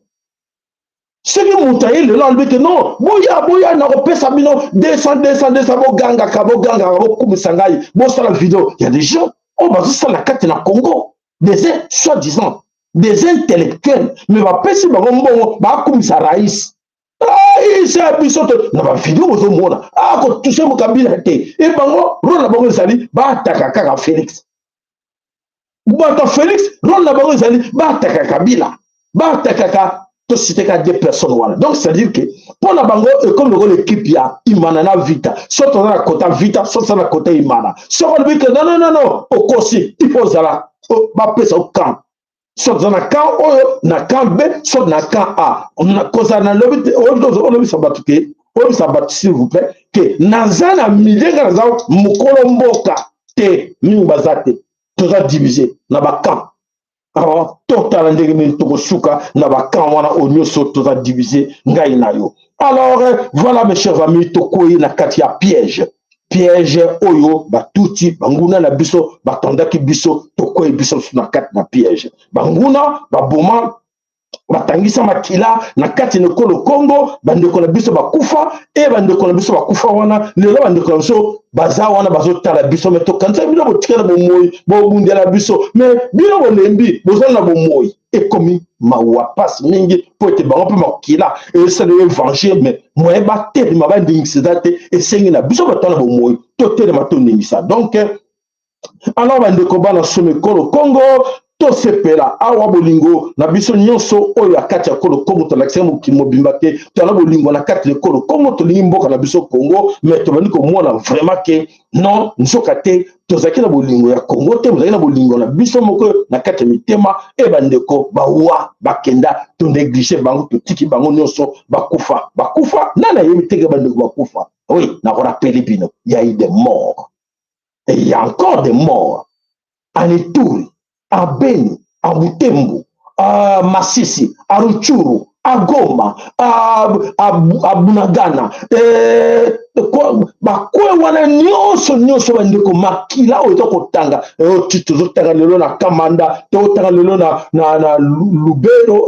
Soki moto aye lelo, alobi ke non, boya, boya, nakopesa bino 200, 200, 200, bogangaka, bogangaka, bokumisa ngai, bosala video. Ya des gens oyo bazosala kati na Congo, des soi-disant des intellectuels, mais bapesi bango mbongo, bakumisa raïs, raïs ya biso. To na bavidéo bozomona akotoucher mokabila te. E bango, rôle na bango ezali baataka kaka Félix. Bato ya Félix, rôle na bango ezali baataka Kabila, baatakaka. Tociter ka deux personnes wana. Donc c'est à dire que mpo na bango ekomi lokola équipe ya Imana na Vita. So toza na kota Vita, so toza na kota Imana. Soki olobi ke non, non, non, non, okosi, il faut ozala, bapesa o camp. So toza na camp oyo, na camp B, so na camp A. Kozala na lobi te, olobisa bato ke, oyebisa bato s'il vous plaît ke naza na milieu, nga naza mokolo mboka te. Mingi baza te, toza divisé na bacamp. Alors totala ndenge nini tokosuka na bacamp wana oyo nyonso toza divisé, ngai na yo. Alors voilà, mes chers amis, tokoyi na kati ya piège. Piège oyo batuti banguna na biso batandaki biso, tokwei biso na kati na piège. Banguna baboma, batangisa makila na kati na ekolo Kongo. Bandeko na biso bakufa e, bandeko na biso bakufa wana. Lelo bandeko na biso baza wana, bazotala biso. Mais tokanisa bino botikala bomoi, bobundela biso, mais bino bolembi, bozala na bomoi. Ekomi mawa, mpasi mingi, mpo ete bango mpe makila esala évangile, mais moye batelema, bandingisa eza te. Esengi na biso bato na bomoi totelema, toningisa. Donc alors, bandeko bana somo, ekolo Kongo, tosepela awa. Bolingo na biso nyonso oyo ya kati ya ekolo Kongo, tolakisaki mokili mobimba te toyana bolingo na kati ya ekolo Kongo, tolingi mboka na biso Kongo. Mais tobandi komona vraiment ke non, nzoka te tozalaki na bolingo ya Kongo te, tozalaki na bolingo na biso moko na kati ya mitema. E bandeko bawa bakenda, tonégliger bango, totiki bango nyonso bakufa. Bakufa, nani ayebi teke bandeko bakufa? Oui, nakorappeler bino, y a eu des morts et il y a encore des morts en Ituri, à Beni, à Butembo, à Masisi, à Rutshuru, à Goma, à Bunagana, bakwe wana nyonso nyonso. Bandeko, makila oyo eza kotanga, tozotanga lelo na Kamanda, tozotanga lelo na Lubero,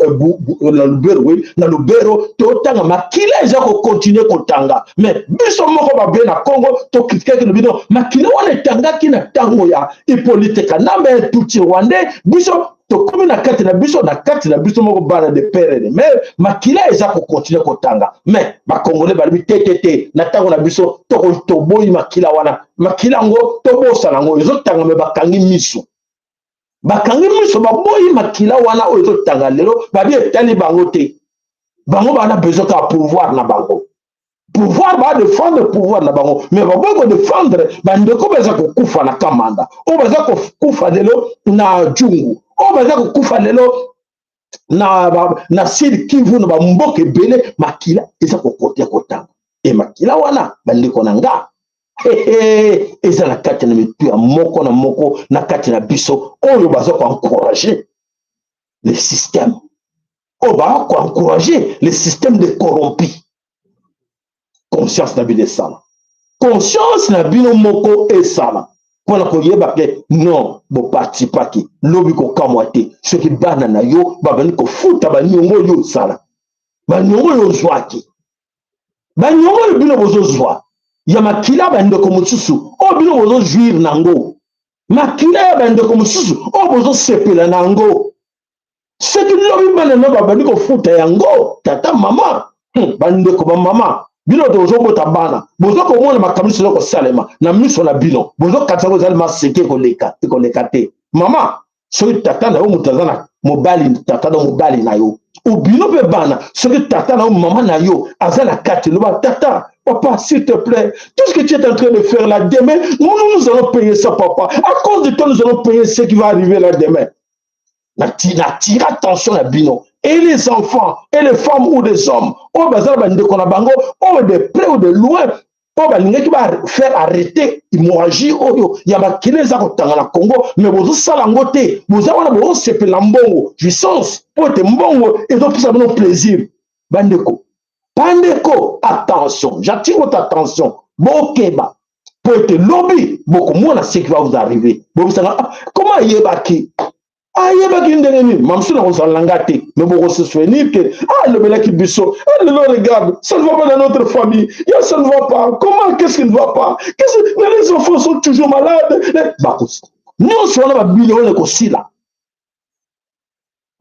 na Lubero, oui, na Lubero tozotanga, makila eza kocontinuer kotanga. Mais biso moko babe na Congo tocritiquaki, lobi no, makila wana etangaki na ntango ya Hippolyte Kanambe, tutsi rwandais. Biso tokomi na kati na biso, na kati na biso moko, bana de père et de mère, makila eza kocontinuer kotanga. Mais bakongolais balobi te, te, te, na ntango na biso toboyi makila wana, makila yango tobosana yango ezotanga. Mais bakangi miso, bakangi miso, baboyi makila wana oyo ezotanga lelo. Babi etali bango te, bango bana besoin kaka pouvoir na bango, pouvoir, badéfendre pouvoir na bango, mais baboyi kodéfendre bandeko baza kokufa na Kamanda, oyo baza kokufa lelo na Djungu, oyo baza kokufa lelo na Sud Kivu, na bamboka ebele. Makila eza kokote kotanga. E makila wana, bandeko na nga, eza na kati na mitu ya moko na moko na kati na biso oyo baza koencourager le système, oyo baza koencourager le système de corrompu. Conscience na bino esala, conscience na bino moko esala mpona koyeba ke non, boparticipaki. Lobi kokamwa te soki bana na yo babandi kofuta baniongo oyo osala, baniongo oyo ozwaki, baniongo oyo bino bozozwa ya makila bandeko mosusu oyo bino bozojouir nango, makila ya bandeko mosusu oyo bozosepela na yango. Soki lobi bana no babandi kofuta yango, tata, mama, bandeko, bamama, bino tozobota bana, boza komona makambo nyonso eza kosalema na miso na bino, bozokatisa ngo ezali maseke. Ekoleka, ekoleka te. Mama, soki tata na yo moto aza na mobali, tata na mobali na yo, obino mpe bana, soki tata na yo, mama na yo aza na kati, loba: "Tata, papa, s'il te plaît, tout ce que tu es en train de faire là, demain nous, nous allons payer ça. Papa, à cause de toi, nous allons payer ce qui va arriver là demain." Natira attention na bino, et les enfants et les femmes ou des hommes oyo baza na bandeko na bango oyo de près ou de loin oyo balingaki bafaire arrêter hémorragie oyo ya makila eza kotanga na Congo, mais bozosala yango te. Boza wana, bozosepela mbongo, jouissance, mpo ete mbongo ezopesa bino plaisir. Bandeko, bandeko, attention, j'attire votre attention. Bokeba, mpo ete lobi bokomona ce qui va vous arriver. Bobisanga: "Ah, comment ayebaki? Ayebaki ndenge nini?" Mamosu na kozala na nga te, mais bokose souvenir ke ah, alobelaki biso. Ah, lelo regarde, ça ne va pas dans notre famille. Ya, ça ne va pas. Comment? Qu'est-ce qui ne va pas? Qu'est-ce? Mais les enfants sont toujours malades. Nyonso wana, babilo wana ekosila,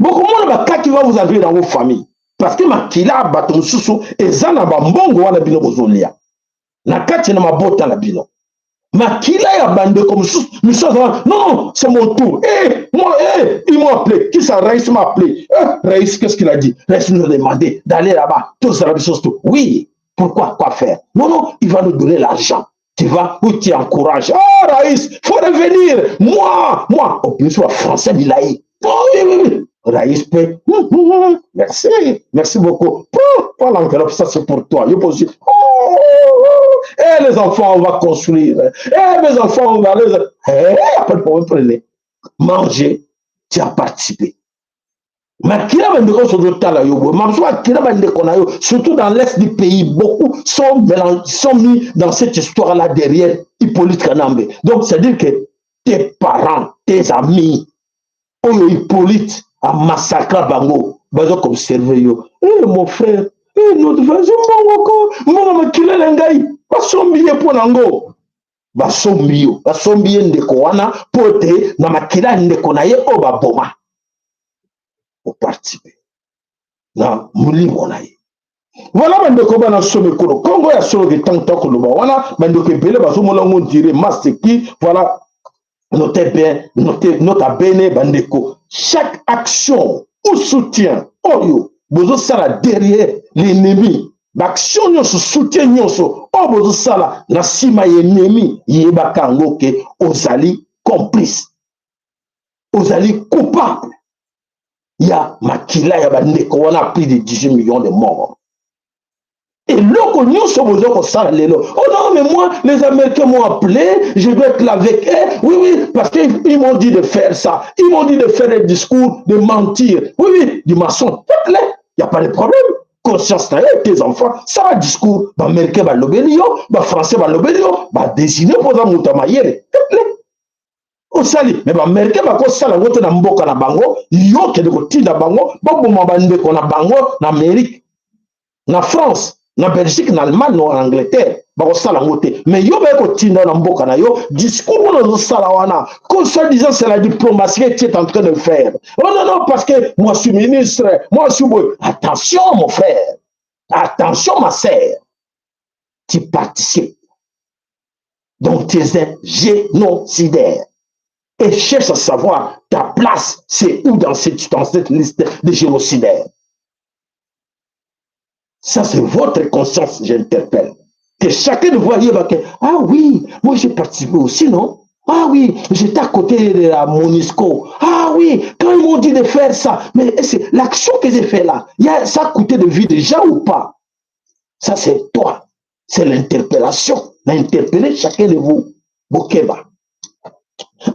bokomona bakaki va vous arriver dans vos familles, parce que makila bato mosusu eza na bambongo wana bino bozolia na kati na mabota na bino. Makila ya bandeko mosusu misu aza: "Non, non, c'est mon tour. Eh, moi, eh, ils m'ont appelé. Qui ça? Raïs m'a appelé. Eh, Raïs, qu'est-ce qu'il a dit? Raïs nous a demandé d'aller là-bas." Tozala biso tout. Oui, pourquoi? Quoi faire? Non, non, il va nous donner l'argent. Tu vas où? Tu encourages: "Ah, Raïs, faut revenir." Moi, moi, en plus français milayi. Oh, oui, oui, oui. Raïs peut: "Merci, merci beaucoup. Prends l'enveloppe, ça c'est pour toi." Yo aussi: "Oh, eh, les enfants, on va construire. Eh, mes enfants, on va aller. Eh, pas de problème, prenez. Manger." Tu as participé. Makila bandeko nyonso ozotala yo boye, mamosu makila bandeko na yo, surtout dans l'est du pays, beaucoup sont mis dans cette histoire là derrière Hippolyte Kanambe. Donc c'est à dire que tes parents, tes amis oyo Hippolyte amassacra bango, baza koobserve yo. Eh, mon frère, eh, notre frère, mbongo ko mbongo makila na ngai, basombi ye mpo nango, basombi yo, basombi ye ndeko wana mpo ete na makila ya ndeko na ye oyo baboma, oparticipe na molimo na ye. Voilà, bandeko bana somo ekolo Kongo ya solo ke ntango takoloba wana, bandeko ebele bazomona yango ndire maseki. Voilà, notez bien, notez, nota bene, bandeko, chaque action ou soutien oyo bozosala derrière l'ennemi, baaction nyonso, soutien nyonso oyo bozosala na nsima ya ennemi, yebaka yango ke ozali complice, ozali coupable ya makila ya bandeko wana, plus de 18 millions de morts. Eloko nyonso boza kosala lelo: "Oh non, mais moi, les Américains m'ont appelé, je dois être là avec eux. Oui, oui, parce qu'ils m'ont dit de faire ça, ils m'ont dit de faire un discours de mentir, oui, oui, du mensonge." Faites-le, il y a pas de problème. Conscience na yo, tes enfants, sala discours. Baaméricain balobeli yo, bafrançais balobeli yo, badésigne mpoza moto ya mayele, faites-le, osali. Mais baaméricain bakosala yango te na mboka na bango. Yo kende kotinda bango baboma bandeko na bango na Amérique, na France, na Belgique, na Allemagne, na Angleterre, bakosala yango te. Mais yo baye kotinda na mboka na yo, discours wana ozosala wana, que soi-disant c'est la diplomatie que tu es en train de faire. "Oh non, non, parce que moi, je suis ministre, moi, je suis boy." Attention, mon frère, attention, ma sœur, tu participes, donc tu es un génocidaire et cherche à savoir ta place, c'est où dans cette liste de génocidaires. Ça, c'est votre conscience, j'interpelle. Que chacun de vous que, ah oui, moi, j'ai participé aussi, non? Ah oui, j'étais à côté de la MONUSCO. Ah oui, quand ils m'ont dit de faire ça, mais c'est l'action que j'ai fait là, ça a coûté de vie déjà ou pas? Ça, c'est toi. C'est l'interpellation. D'interpeller chacun de vous. Bokeba.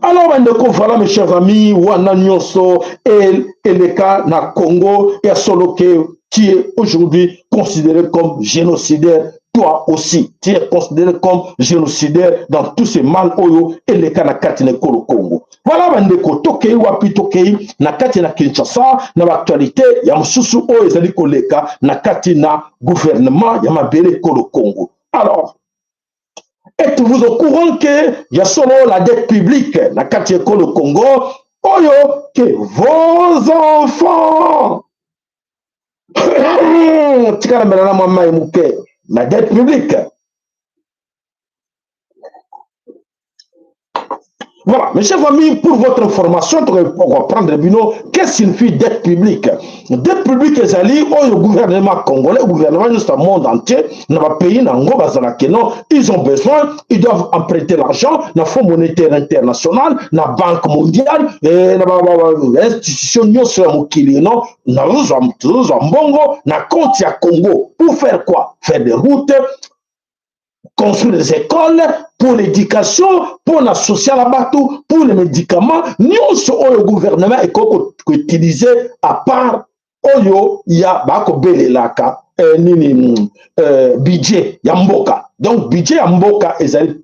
Alors, bandeko, voilà, mes chers amis, wana nyonso eleka na Congo ya solo ke tu es aujourd'hui considéré comme génocidaire. Toi aussi, tu es considéré comme génocidaire dans tous ces mal oyo eleka na kati na ekolo Congo. Voilà, bandeko, tokei wapi? Tokei na kati na Kinshasa, na baactualité ya mosusu oyo ezali koleka na kati na gouvernement ya mabele ekolo Congo. Alors, êtes-vous au courant que ya solo la dette publique na kati ekolo Congo oyo ke vos enfants, tikala mela na mwa mai moke, la dette publique? Voilà, mes chers amis, pour votre information, pour reprendre bino, qu'est-ce que signifie dette publique? Dette publique ezali oyo gouvernement congolais, gouvernement juste monde entier, dans le pays, nango bazalaki non, ils ont besoin, ils doivent emprunter l'argent na Fonds monétaire international, na Banque mondiale, et na ba institution nyonso ya mokili, non, nazozwa tozozwa mbongo na compte ya Congo. Pour faire quoi? Faire des routes, construire des écoles, pour l'éducation, pour la sociale à bateau, pour les médicaments, nyonso oyo gouvernement ekoki koutiliser à part oyo ya bakobelelaka nini, budget ya mboka. Donc budget ya mboka ezali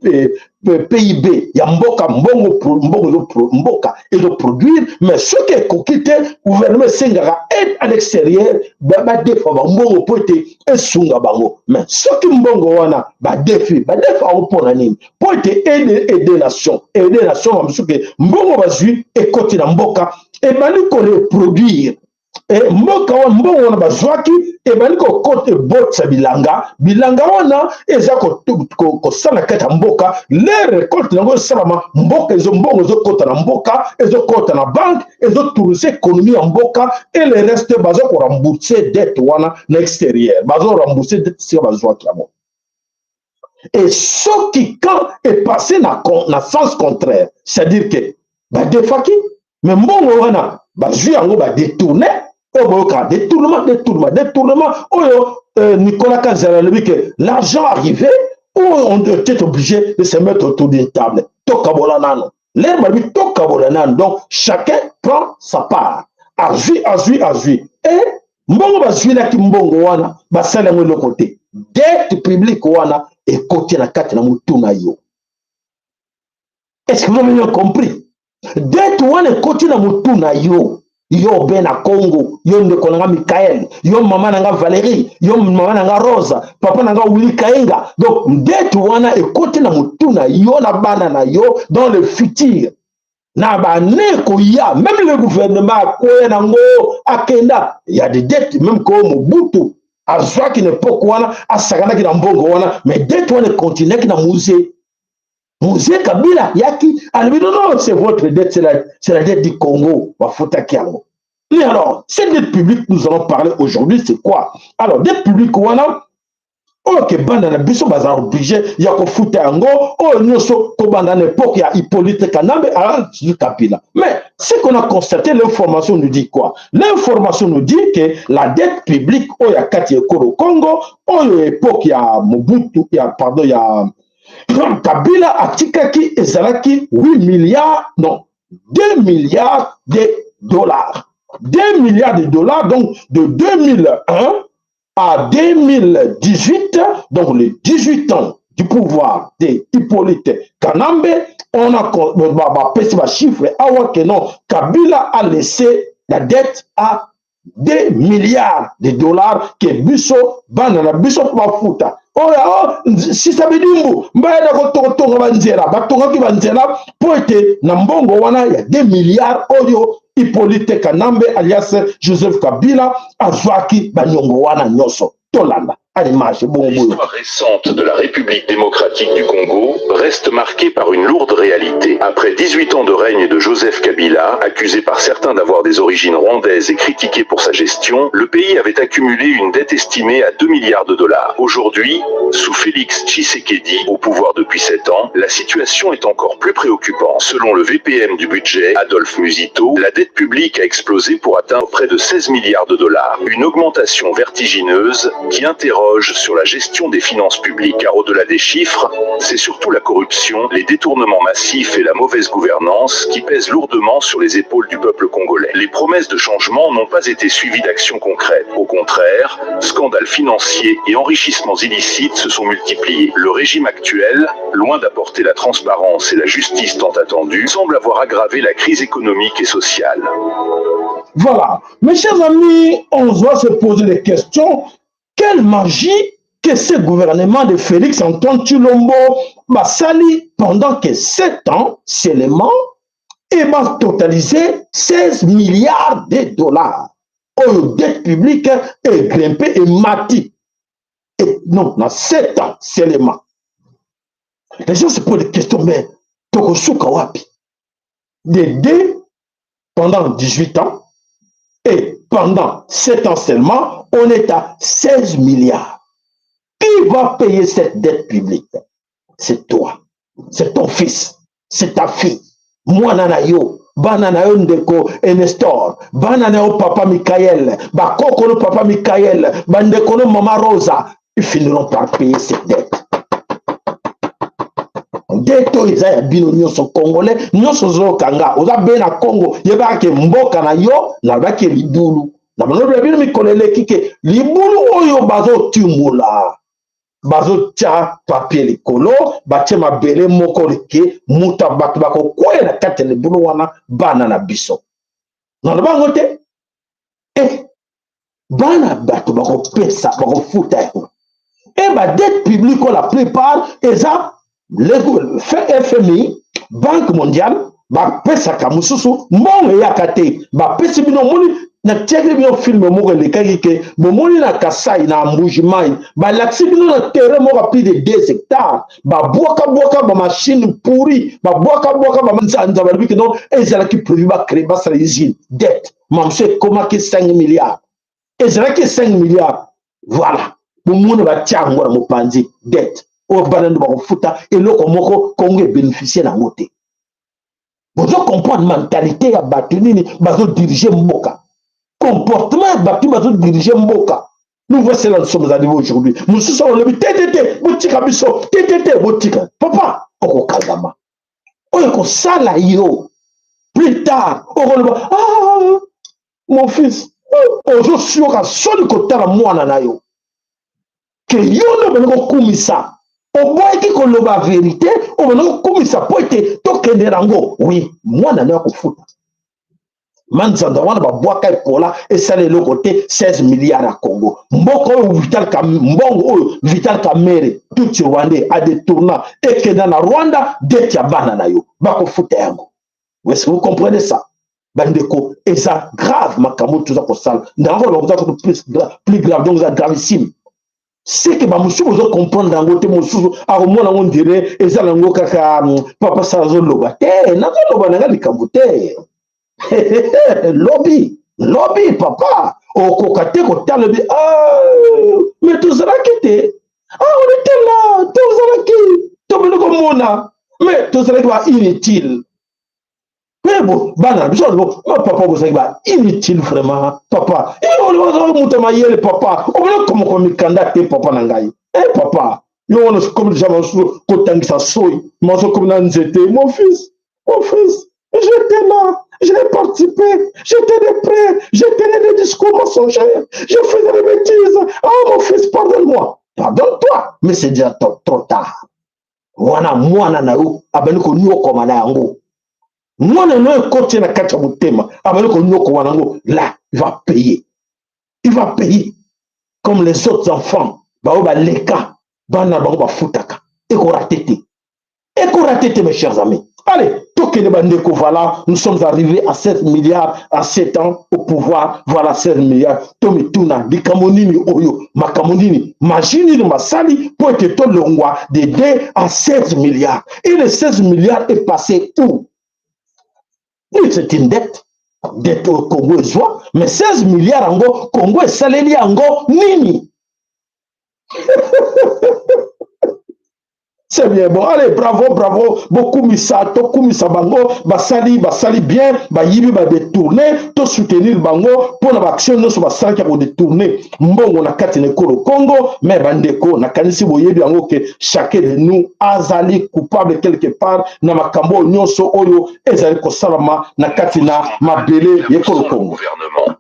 PIB ya mboka, mbongo mbongo mboka ezoproduire. Mais soki ekoki te, gouvernement esengaka aide à l'extérieur, badefa bambongo mpo ete esunga bango. Mais soki mbongo wana badefi, badefa yango mpona nini? Mpo ete aide nation, aide nation bamosusu ke mbongo bazwi ekoti na mboka, ebandi koreproduire mboka wana. Mbongo wana bazwaki ebandi kokota, ebotisa bilanga. Bilanga wana eza kosala kati ya mboka, le récolte yango esalama, mboka ezo mbongo ezokota na mboka, ezokota na banque, ezotourise économie ya mboka. Et le reste, baza korembourse dette wana na extérieur, bazorembourse dette sika bazwaki yango. Et soki quand epasse na sens contraire, c'est-à-dire que badefaki, mais mbongo wana bazwi yango, badétourne, oyo boyoka détournement, détournement, détournement oyo Nicolas Kazala alobi que l'argent arrivé où on était obligé de se mettre autour d'une table, tokabola nano. L'heure balobi tokabola nano, donc chacun prend sa part. Azwi, azwi, azwi e mbongo, bazwilaki mbongo wana, basali yango eloko te. Dette publique wana ekoti na kati na motu na yo. Est-ce que vous avez bien compris? Dette wana ekoti na motu na yo, yo be na Congo, yo ndeko na nga Mikael, yo mama na nga Valérie, yo mama na nga Rose, papa na nga Willy Kaenga. Donc dette wana ekoti na motu na yo na bana na yo dans le futur, na bane koya. Même le gouvernement akoya nango, akenda ya des dettes. Même ko Mobutu azwaki na époque wana, asakanaki na mbongo wana, mais dette wana ekontinuaki na Mzee. Mzee Kabila yaki, alobi: "Non, non, c'est votre dette, c'est la dette du Congo." Bafutaki yango. Mais alors, cette dette publique, nous allons parler aujourd'hui, c'est quoi? Alors, dette publique wana oyo ke banda na biso baza obligé ya kofuta yango, oyo nyonso kobanda na époque ya Hippolyte Kanambe azwi Kabila. Mais ce qu'on a constaté, l'information nous dit quoi? L'information nous dit que la dette publique oyo ya kati ya ekolo Congo, oyo époque ya Mobutu, ya, pardon, ya Kabila atikaki, ezalaki 8 milliards, non, 2 milliards de dollars, 2 milliards de dollars. Donc de 2001 à 2018, donc les 18 ans du pouvoir de Hippolyte Kanambe, on a bapesi bachiffre awa que non, Kabila a laissé la dette à 2 milliards de dollars ke biso bana na biso mpo bafuta. Oyo sisa bidimbu mbayeda kotonga banzela, batongaki banzela mpo ete na mbongo wana ya 2 milliards oyo Hippolyte Kanambe alias Joseph Kabila azwaki baniongo wana nyonso. Tolanda à l'image. L'histoire récente de la République démocratique du Congo reste marquée par une lourde réalité. Après 18 ans de règne de Joseph Kabila, accusé par certains d'avoir des origines rwandaises et critiqué pour sa gestion, le pays avait accumulé une dette estimée à 2 milliards de dollars. Aujourd'hui, sous Félix Tshisekedi, au pouvoir depuis 7 ans, la situation est encore plus préoccupante. Selon le VPM du budget, Adolphe Muzito, la dette publique a explosé pour atteindre près de 16 milliards de dollars. Une augmentation vertigineuse qui interroge sur la gestion des finances publiques. Car au-delà des chiffres, c'est surtout la corruption, les détournements massifs et la mauvaise gouvernance qui pèsent lourdement sur les épaules du peuple congolais. Les promesses de changement n'ont pas été suivies d'actions concrètes. Au contraire, scandales financiers et enrichissements illicites se sont multipliés. Le régime actuel, loin d'apporter la transparence et la justice tant attendue, semble avoir aggravé la crise économique et sociale. Voilà. Mes chers amis, on doit se poser des questions. Quelle magie que ce gouvernement de Félix Antoine Tshilombo basali pendant que 7 ans seulement et va totaliser 16 milliards de dollars? Oyo dette publique est grimpée et mati. Et non, dans 7 ans seulement. Les gens se posent des questions, mais tokosuka wapi? Des deux pendant 18 ans et pendant 7 ans seulement, on est à 16 milliards. Qui va payer cette dette publique? C'est toi, c'est ton fils, c'est ta fille. Mwana na yo, bana na yo ndeko Enestor, bana na yo papa Michael, bakoko no papa Michael, bandeko no mama Rosa, ils finiront par payer cette dette. Dette oyo eza ya bino nyonso congolais nyonso. Ozokanga oza be na Congo, yebaka ke mboka na yo nalobaki libulu na balobi ya bino mikolo eleki ke libulu oyo bazotimbola, bazotia papier likolo, batie mabele moko ke moto bato bakokwea na kati ya libulu wana. Bana na biso, naloba yango te e, bana bato bakopesa, bakofuta yango. E badette publique oyo, la plupart eza FMI, Banque mondiale. Bapesaka mosusu mbongo eyaka te. Bapesi bino, omoni, natiaki bino film moko elekaki ke bomoni na Kasai, na Mbuji-Mayi, balakisi bino na terrain moko ya plus de 2 hectares, babwakabwaka bamachine pourri, babwakabwaka bamanzanza. Balobi ke non, ezalaki prévu bacréer, basala usine. Dette mamosu ekomaki 5 milliards, ezalaki 5 milliards. Voilà, bomoni, batia yango na mopanzi. Dette oyo bana ndo bakofuta, eloko moko Kongo ebénéficie nango te. Bozo comprendre mentalité ya bato nini bazodirige mboka, comportement ya bato bazodirige mboka? Nous voici là, nous sommes arrivés aujourd'hui. Mosusu olobi te, te, te, botika biso te, te, te, botika papa, okokangama. Oyo kosala yo plus tard, okoloba ah. Mon fils, ozosioka soni kotala mwana na yo ke yo nde obandi kokumisa, oboyaki koloba verite, obandi kokumisa mpo ete tokende nango. Wi, mwana na yo akofuta manzanda wana babwaka epola, esala eloko te. 16 milliards ya Congo, mboka oyo Vital, mbongo oyo Vital Kamerhe, tutsi rwandais, adétourna, ekenda na Rwanda. Dette ya bana na yo, bakofuta yango. Est-ce que vous comprenez ça, bandeko? Eza grave makambo toza kosala ndango, lokoza kutu plus grave. Donc eza gravissime. C'est que bamosusu bozocomprendre yango te. Mosusu akomona yango ndire eza nango kaka papa sala azoloba te. Nazoloba nanga likambo te. Lobi lobi, papa, okoka te kotala bi. Ah, mais tozalaki te. Ah, on était là, tozalaki, tobandi komona, mais tozalaki ba inutile. Mpe bo bana na biso, ma papa, bozalaki ba inutile vraiment. Papa, moto mayele, papa, obona komoko mikanda te. Papa na ngai, e papa, yo wana komi deja mosusu kotangisa soi maso komi na nzete. Mon fils, mon fils, j'étais là, j'ai participé, j'étais de près, j'ai tenu des discours mensongers, je faisais des bêtises. Ah, mon fils, pardonne-moi. Pardonne-toi, mais c'est déjà trop, trop tard. Wana mwana na yo abandi konyokoma na yango. Mwana na yo ekoti na kati ya motema, abandi konyokoma na yango. Là, il va payer, il va payer comme les autres enfants baoyo baleka. Bana bango bafutaka, ekorater te, ekorater te, mes chers amis. Allez, tokende, bandeko. Voilà, nous sommes arrivés à 7 milliards à 7 ans au pouvoir. Voilà, 16 milliards. Tomituna likambo nini oyo, makambo nini, magie nini masali mpo ete tolongwa de 2 à 16 milliards? Et les 16 milliards est passé où? Oui, c'est une dette, dette oyo Congo ezwa. Mais 16 milliards yango, Congo esaleli yango nini? C'est bien bon. Allez, bravo, bravo. Bokumisa, tokumisa bango. Basali, basali bien. Bayibi, badétourner, tosoutenir bango mpona baaction nyonso basalaki ya kodétourner mbongo na kati na ekolo Congo. Mais bandeko, nakanisi boyebi yango ke chacun de nous azali coupable quelque part na makambo oyo nyonso oyo ezali kosalama na kati na mabele ya ekolo Congo. Gouvernement.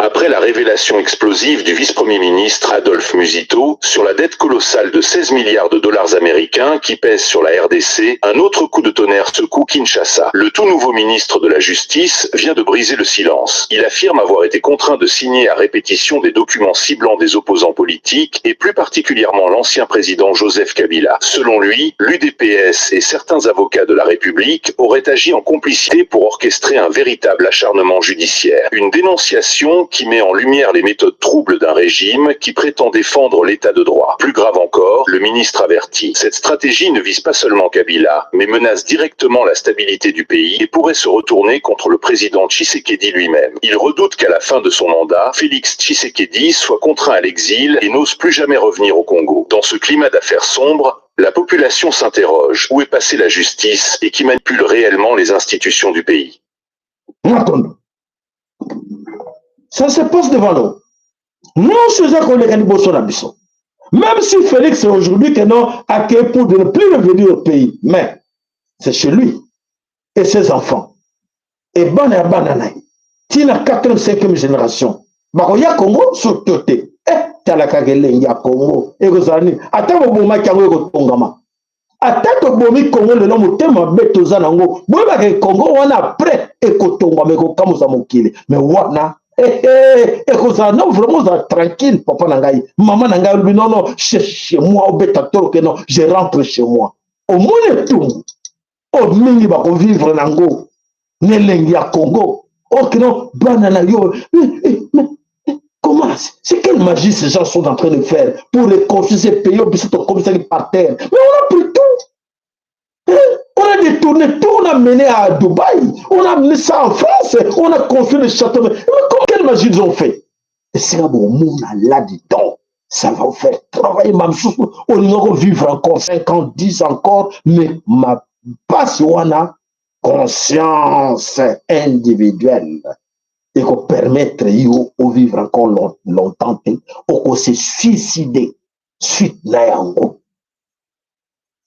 Après la révélation explosive du vice-premier ministre Adolphe Muzito sur la dette colossale de 16 milliards de dollars américains qui pèse sur la RDC, un autre coup de tonnerre secoue Kinshasa. Le tout nouveau ministre de la Justice vient de briser le silence. Il affirme avoir été contraint de signer à répétition des documents ciblant des opposants politiques et plus particulièrement l'ancien président Joseph Kabila. Selon lui, l'UDPS et certains avocats de la République auraient agi en complicité pour orchestrer un véritable acharnement judiciaire. Une dénonciation qui met en lumière les méthodes troubles d'un régime qui prétend défendre l'état de droit. Plus grave encore, le ministre avertit. Cette stratégie ne vise pas seulement Kabila, mais menace directement la stabilité du pays et pourrait se retourner contre le président Tshisekedi lui-même. Il redoute qu'à la fin de son mandat, Félix Tshisekedi soit contraint à l'exil et n'ose plus jamais revenir au Congo. Dans ce climat d'affaires sombres, la population s'interroge: où est passée la justice et qui manipule réellement les institutions du pays? Matondo. Ça se passe devant nous. Nyonso eza koleka liboso na biso. Même si Félix aujourd'hui que non akei pour de ne plus revenir au pays, mais c'est chez lui et ses enfants et bana ya bana na ye ntina 4e, 5e génération bakoya Congo surtout te. Eh, tala kaka elengi ya Congo ekozala nini? Ata bobomaki yango, ekotongama. Ata tobomi Congo lelo, motema mabe toza nango, boyebaka Congo wana après ekotongwama, ekokamwisa mokili. Mais wana ekozala non, vraiment ozala tranquille. Papa na ngai, mama na ngai olobi: non, non, chez moi, obeta tolo ke non, je rentre chez moi. Omoni etumbu oyo mingi bakovivre nango na elengi ya Congo. Ok, non, bana na yo. Mais comment, c'est quelle magie ces gens sont en train de faire pour reconstruire ces pays oyo biso tokomisaki par terre? Mais on a pris tout, on a détourné tout, on a mené à Dubaï, on a amené ça en France, on a construit le château. Mais comment, quelle magie ils ont fait? Esika bomona là-dedans, ça va vous faire travailler. Mamosusu olinga vivre encore 5 ans, 10 encore, mais ma pasi wana, conscience individuelle ekopermettre yo ovivre encore longtemps te. Okose suicider suite na yango,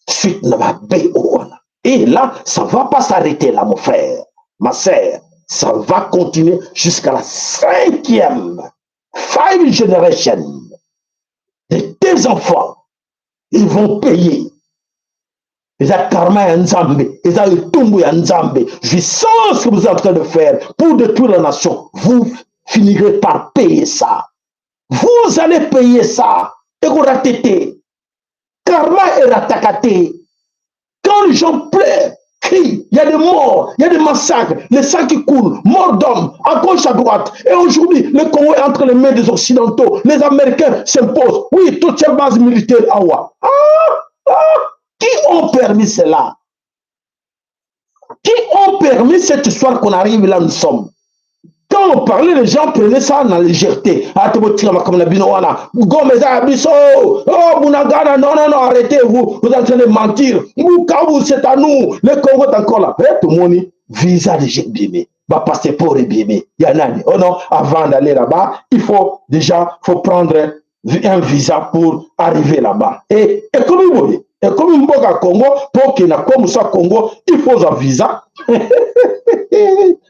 suite na mabe oyo wana. Et là, ça va pas s'arrêter là, mon frère, ma sœur. Ça va continuer jusqu'à la cinquième, five generation de tes enfants. Ils vont payer. Eza karma ya Nzambe, eza etumbu ya Nzambe. Jouissance que vous êtes en train de faire pour détruire la nation, vous finirez par payer ça. Vous allez payer ça. Ekorater te. Karma erataka te. Quand les gens pleurent, crient, il y a des morts, il y a des massacres, le sang qui coule, mort d'hommes, à gauche, à droite. Et aujourd'hui, le Congo est entre les mains des Occidentaux. Les Américains s'imposent. Oui, toutes ces bases militaires, awa. Ah, ah, qui ont permis cela? Qui ont permis cette histoire qu'on arrive là où nous sommes? Quand on parlait, les gens prenaient ça dans la légèreté. Ah, Goma eza biso. Oh, Bunagana, non, non, non, arrêtez, vous, vous êtes en train de mentir. Bukavu, c'est à nous. Le Congo est encore là. Eh, tout le monde, visa de ebimi. Ba passeport ebimi. Ya nani. Oh non, avant d'aller là-bas, il faut déjà, faut prendre un visa pour arriver là-bas. Et comme vous voyez, et comme mboka Congo, pour qu'il na comme ça Congo, il faut un visa.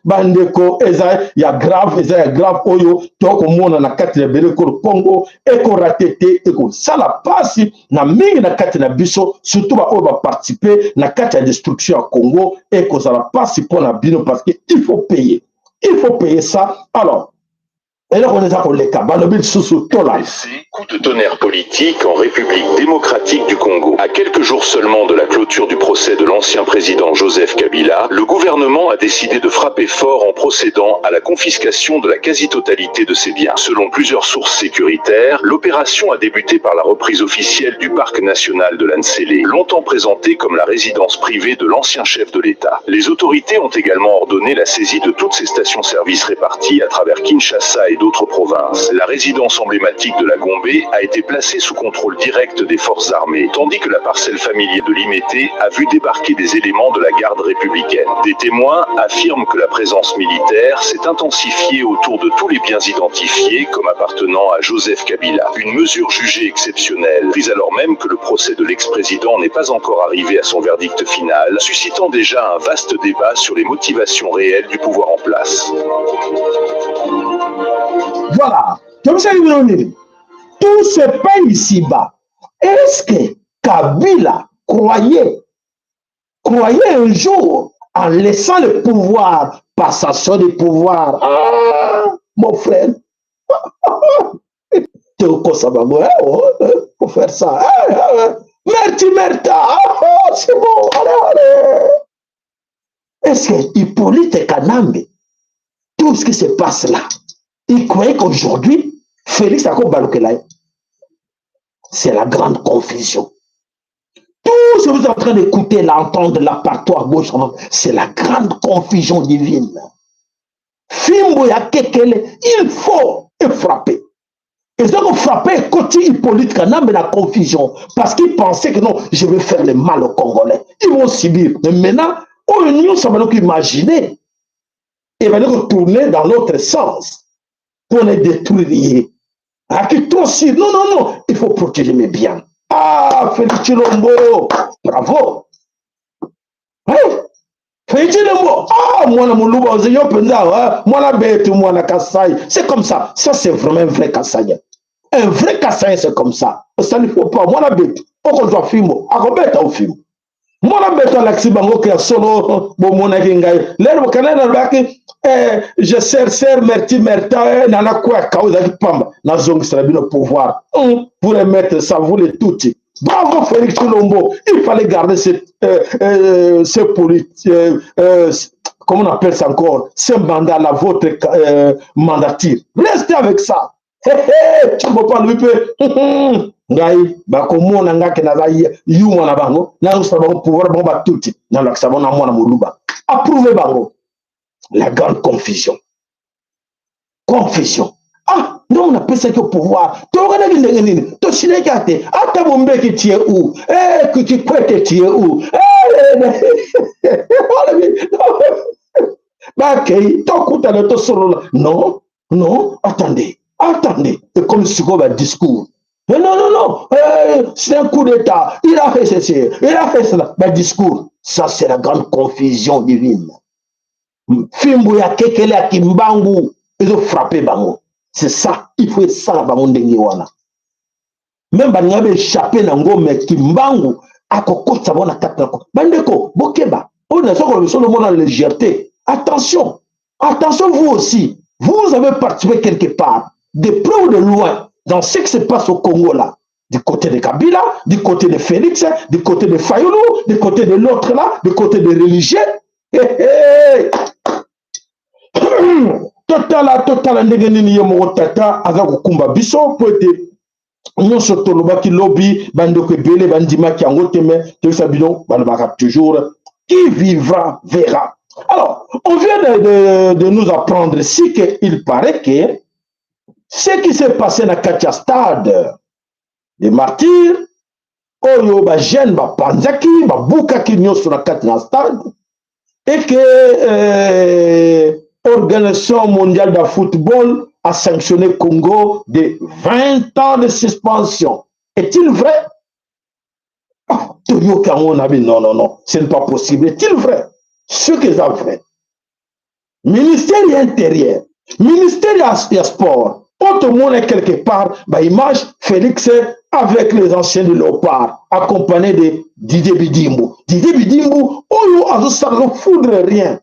Bandeko, eza ya grave, eza ya grave oyo tokomona na kati na ebele kolo Congo ekorater te, ekosala mpasi na mingi na kati na biso, surtout baoyo baparticiper na kati ya destruction ya Congo. Ekozala mpasi mpo na bino parce que il faut payer, il faut payer ça. Alors, eloko wana eza koleka, balobi lisusu tola. Coup de tonnerre politique en République démocratique du Congo. À quelques jours seulement de la clôture du procès de l'ancien président Joseph Kabila, le gouvernement a décidé de frapper fort en procédant à la confiscation de la quasi-totalité de ses biens. Selon plusieurs sources sécuritaires, l'opération a débuté par la reprise officielle du parc national de la Nsele, longtemps présenté comme la résidence privée de l'ancien chef de l'État. Les autorités ont également ordonné la saisie de toutes ses stations-service réparties à travers Kinshasa et d'autres provinces. La résidence emblématique de la Gombe a été placée sous contrôle direct des forces armées, tandis que la parcelle familiale de Limete a vu débarquer des éléments de la garde républicaine. Des témoins affirment que la présence militaire s'est intensifiée autour de tous les biens identifiés comme appartenant à Joseph Kabila. Une mesure jugée exceptionnelle, prise alors même que le procès de l'ex-président n'est pas encore arrivé à son verdict final, suscitant déjà un vaste débat sur les motivations réelles du pouvoir en place. Voilà. Comme ça, tout se paye ici-bas. Est-ce que Kabila croyait un jour, en laissant le pouvoir, passation de pouvoir? Ah, mon frère, faut faire ça. Merci, Merta. Ah, c'est bon, allez, allez. Est-ce que Hippolyte Kanambe, tout ce qui se passe là, il croyait qu'aujourd'hui, Félix akobalukela? C'est la grande confusion. Tout ce que vous êtes en train d'écouter, l'entendre là, partout à gauche, c'est la grande confusion divine. Fimbo ya kekele, il faut frapper. Et donc, frapper côté Hippolyte Kanambe la confusion. Parce qu'il pensait que non, je vais faire le mal aux Congolais. Ils vont subir. Mais maintenant, oh, nous, ça va nous imaginer. Et va nous retourner dans l'autre sens pour les détruire. Ah, qui trop. Non, non, non, il faut protéger mes biens. Ah, Félix Tshilombo, bravo. Hey, Félix Tshilombo, ah, mwana moluba, yo penza, mwana betu, mwana Kasai. C'est comme ça. Ça, c'est vraiment un vrai Kasaïen. Un vrai Kasaïen, c'est comme ça. Ça ne faut pas. Mwana betu, okozwa fimbo, akobeta ofimbo. Mwana beto alakisi bango ke ya solo bomonaki ngai lelo bokana nalobaki eh, je sers ser merti merta eh, nana kwaka oyo ezalaki pamba, nazongisela bino pouvoir pour remettre ça, vous les tuti. Bravo Félix Tshilombo, il fallait garder ce comment on appelle ça encore, ce mandat là, votre mandature. Restez avec ça. Hey, hey, Tshilombo pa lui mpe ngai bakomona nga ke naza yuma na bango, nazosala bango pouvoir, bango batuti, nalakisa bango na mwana moluba, approuve bango. La grande confusion, confusion. Ah non, napesaki yo pouvoir, toyokanaki ndenge nini? Tosilaki ate ata bombeki tie u eh, Kikwete tie u eh, bakei tokutana tosolola. Non, non, attendez, attendez. Et comme sikoyo badiscours: mais non, non, non, c'est un coup d'État, il a fait ceci, il a fait cela. Bah, discours, ça c'est la grande confusion divine. Fimbu ya kekele ya Kimbangu ezofrappe bango. C'est ça, il faut esala bango ndenge wana. Même balinga baéchappe nango, mais Kimbangu akokotisa bango na kati na bandeko. Bokeba, oyo naza koloba biso lomona légèreté. Attention, attention, vous aussi, vous avez participé quelque part, de près ou de loin, dans ce qui se passe au Congo là, du côté de Kabila, du côté de Félix, du côté de Fayulu, du côté de l'autre là, du côté des religieux. Hey, hey. Totala, totala ndenge nini ye moko tata aza kokumba biso, mpo ete nyonso tolobaki lobi, bandeko ebele bandimaki yango te. Mais toyebisa bino, balobaka toujours: qui vivra verra. Alors, on vient de nous apprendre si que il paraît que ce qui s'est passé na kati ya Stade des Martyrs, oyo bajeune bapanzaki, babukaki nyonso na kati na stade, et que Organisation mondiale de football a sanctionné Congo de 20 ans de suspension. Est-il vrai? Ah, toyoki yango na bi, non, non, non, ce n'est pas possible. Est-il vrai? Ce que eza vrai, ministère ya Intérieur, ministère ya Sport, oyo tomona quelque part baimage, Félix avec les anciens de Léopard, accompagné de Didier Bidimbu. Didier Bidimbu oyo azosala, azofoudre rien.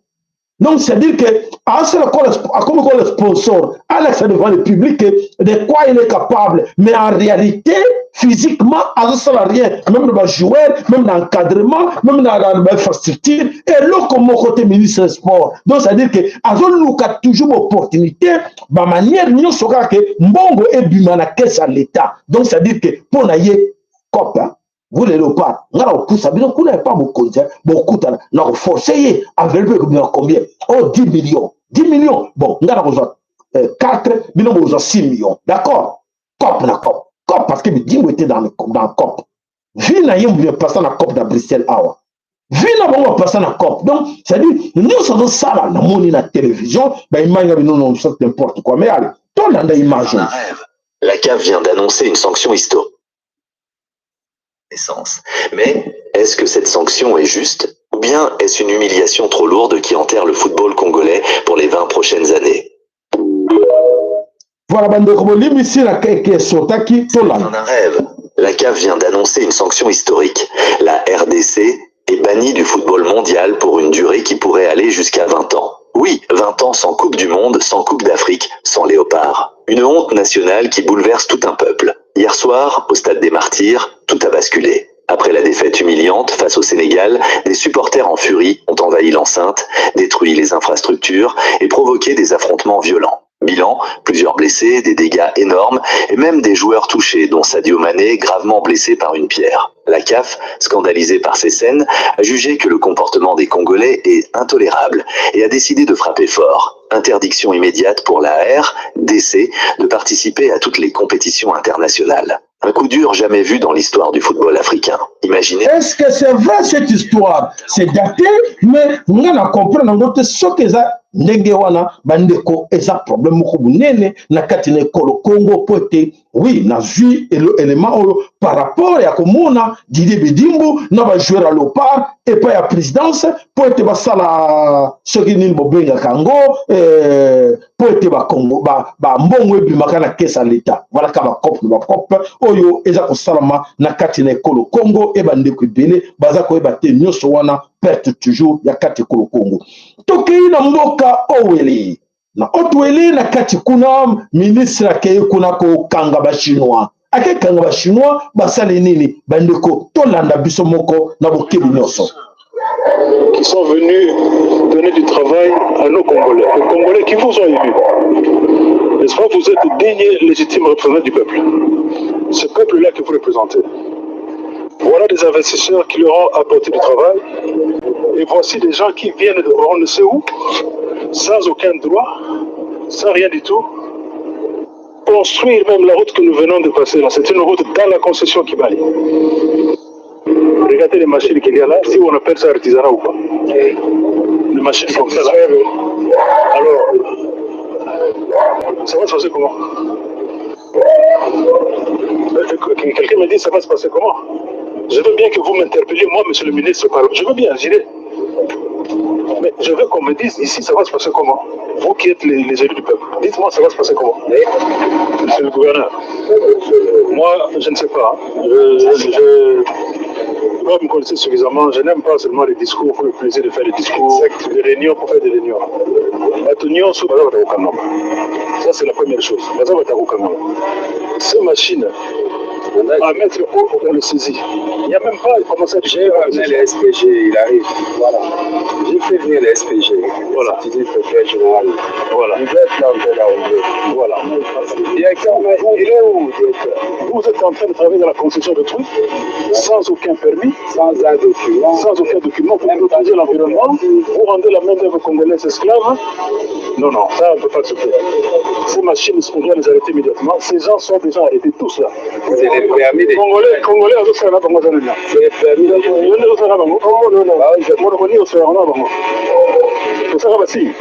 Donc, c'est-à-dire que akomi comme le sponsor, Alex, devant le public de quoi il est capable. Mais en réalité, physiquement, azosala rien. Même dans les joueurs, même dans l'encadrement, même dans l'infrastructure. Et là, comme côté ministre des Sports. Donc, c'est-à-dire que azoluka toujours opportunité, ba manière nyonso kaka ke mbongo ebima na caisse ya l'État. Donc, c'est-à-dire que mpo na ye cope, hein, vous les Léopards, nga na kopusa bino kuna epa mokonzi, bokutana na koforce ye. Enveloppe ekobima combien? Oh, 10 millions, 10 millions. Bon, nga na kozwa 4, bino bozwa 6 millions. D'accord, cope na cope, cope, parce que Bidimbo était dans cope. Vi na ye mobi pasa na cope na Bruxelles awa, vi na bango bapasa na cope. Donc, c'est-à-dire nyonso azosala, namoni na télévision baimage nga bino, non, ça, n'importe quoi. Mais allez, tolanda image. Un rêve. La CAF vient d'annoncer une sanction historique. Mais est-ce que cette sanction est juste ou bien est-ce une humiliation trop lourde qui enterre le football congolais pour les 20 prochaines années? Voilà, bandeko, bolimbisi na keke esotaki. Tolanda. Un rêve. La CAF vient d'annoncer une sanction historique. La RDC est bannie du football mondial pour une durée qui pourrait aller jusqu'à 20 ans. Oui, 20 ans sans Coupe du Monde, sans Coupe d'Afrique, sans Léopard. Une honte nationale qui bouleverse tout un peuple. Hier soir, au stade des Martyrs, tout a basculé. Après la défaite humiliante face au Sénégal, des supporters en furie ont envahi l'enceinte, détruit les infrastructures et provoqué des affrontements violents. Bilan, plusieurs blessés, des dégâts énormes et même des joueurs touchés, dont Sadio Mané, gravement blessé par une pierre. La CAF, scandalisée par ces scènes, a jugé que le comportement des Congolais est intolérable et a décidé de frapper fort. Interdiction immédiate pour la RDC de participer à toutes les compétitions internationales. Un coup dur jamais vu dans l'histoire du football africain. Imaginez. Est-ce que c'est vrai, cette histoire? C'est daté, mais nga na comprendre yango te. Soki eza ndenge wana, bandeko, eza problème moko monene na kati na ekolo Congo, mpo ete oui, nazwi élément oyo par rapport ya komona Didier Bidimbu na bajoueur ya Léopard epai ya présidence, mpo ete basala soki nini bobengaka yango, mpo ete bakongo bambongo ebimaka na caisse ya l'État. Voilà ka bacope na bacope oyo eza kosalama na kati na ekolo Congo. E bandeko ebele baza koyeba te, nyonso wana perte toujours ya kati ekolo Congo. Tokei na mboka Owele, na Otwele, na kati kuna ministre akei kuna kokanga Bachinois. Akekanga Bachinois, basali nini? Bandeko, tolanda biso moko na bokebi nyonso. Qui sont venus donner du travail à nos Congolais, aux Congolais qui vous ont élus. N'est-ce pas? Vous êtes dignes et légitimes représentants du peuple. Ce peuple-là que vous représentez. Voilà des investisseurs qui leur ont apporté du travail. Et voici des gens qui viennent de on ne sait où, sans aucun droit, sans rien du tout, construire même la route que nous venons de passer là. C'est une route dans la concession Kibali. Regardez les machines qu'il y a là, si on appelle ça artisanat ou pas. Les machines comme ça là. Alors, ça va se passer comment? Quelqu'un me dit: ça va se passer comment? Je veux bien que vous m'interpelliez, moi, monsieur le ministre, je veux bien, j'irai. Mais je veux qu'on me dise ici, ça va se passer comment? Vous qui êtes les élus du peuple, dites-moi, ça va se passer comment? Monsieur le gouverneur, moi, je ne sais pas. Vous me connaissez suffisamment, je n'aime pas seulement les discours pour le plaisir de faire des discours, des réunions pour faire des réunions. Ça, c'est la première chose. Ces machines à mettre haut on le saisit. Il n'y a même pas à commencer à J'ai ramené le SPG, il arrive. Voilà. J'ai fait venir le SPG. Voilà. Le procureur général. Voilà. Il doit être là, on d'arriver. Voilà. Directeur, mais il est où, directeur? Vous êtes en train de travailler dans la construction de trucs, sans aucun permis, sans un document, sans aucun document, vous protégez l'environnement, vous rendez la main-d'œuvre congolaise esclave. Non, non, ça, on ne peut pas accepter. Ces machines, on doit les arrêter immédiatement. Ces gens sont déjà arrêtés, tous là. C'est les permis de... Congolais, Congolais, azosala na bango aza nani? C'est les permis de... Yo nde ozosala na bango? Monoko nini osalaka na bango? Osala basi?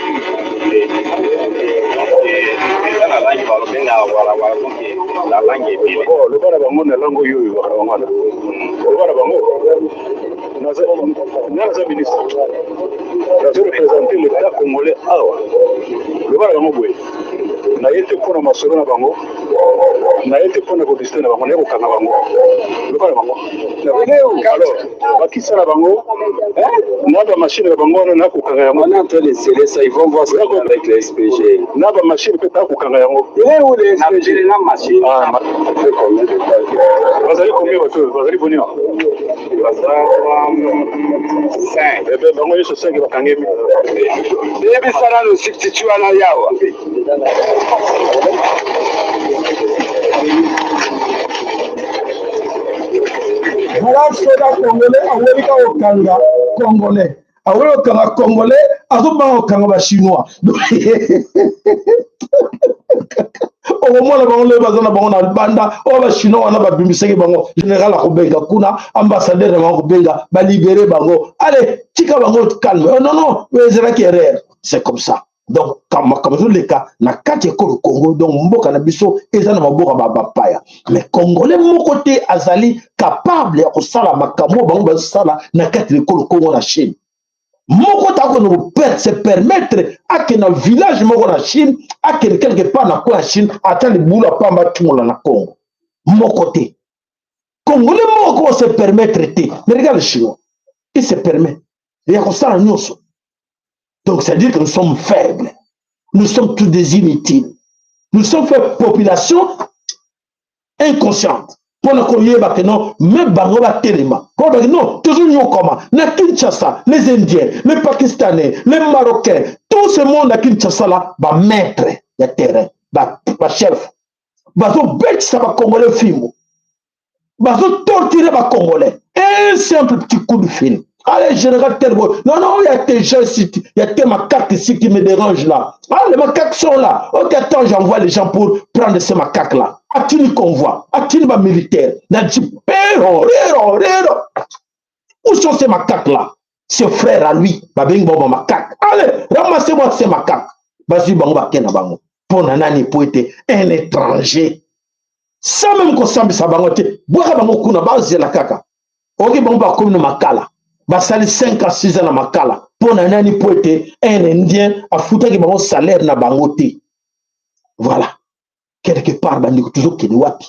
Bon, loba na bango na langue oyo oyokaka bango wana. Loba na bango. Nga naza ministre. Nazo représenter l'État congolais awa. Loba na bango boye. Naye te mpona masolo na bango, naye te mpona kodiscuter na bango, naye kokanga bango. Loba na bango. Alors, bakisa na bango, na bamachine na bango wana nakokanga yango. On est en train de sceller ça, ils vont voir ça avec le SPG. Na bamachine mpe nakokanga yango. Il est où le SPG? Ah, Ça fait combien de temps? Bazali combien bato? Bazali boni awa? Baza 5. Eh ben, bango nyonso 5 bakangemi. Yebisa nano substitut wana yawa. Voilà, soda congolais aweli kaka kokanga congolais, aweli kokanga congolais, azobanga kokanga bachinois. Okomona bango ndenge baza na bango na banda oyo bachinois wana babimisaki bango. Général akobenga kuna ambassadeur na bango, kobenga balibérer bango, allez, tika bango calme. Oh, non, non, ezalaki erreur, c'est comme ça. Donc makambo ezoleka na kati ya ekolo Congo, donc mboka na biso eza na maboko ya bapaya, mais congolais moko te azali capable ya kosala makambo oyo bango bazosala na kati ya ekolo Congo. Na Chine, moko te akende se permettre akende na village moko na Chine, akende quelque part na coin ya Chine, ata libulu apamba atungola na Congo. Moko te, congolais moko ko se permettre te. Mais regarde le chinois, il se permet ya kosala nyonso. Donc c'est à dire que nous sommes faibles, nous sommes tous des inutiles, nous sommes fait population inconsciente mpona koyeba ke non, me bango batelema koyebake non, tozonyokama na Kinshasa. Les Indiens, les Pakistanais, les Marocains, tout ce monde à Kinshasa là, bamaître ya terrain, bachef bazobetisa bacongolais fimbo, bazotorturer bacongolais. Un simple petit coup de fil: "Allez, général Terbo." "Non, non, il y a tes gens ici, il y a tes macaques ici qui me dérangent là." "Ah, les macaques sont là. Ok, attends, j'envoie les gens pour prendre ces macaques là." Atini convoi, atini ba militaire. N'a dit, pero, rero, rero. Où sont ces macaques là? Ses frères à lui, babengi bango macaques. "Allez, ramassez-moi ces macaques." Bazui bango bakena bango. Pona nani? Po ete un étranger. Sans même kosambisa bango te, bwaka bango kuna bazela kaka. Oki bango bakomi na makala. Basali 5 à 6 ans na makala mpo na nani? Mpo ete un Indien afutaki bango salaire na bango te. Voilà, quelque part, bandeko, tozokende wapi?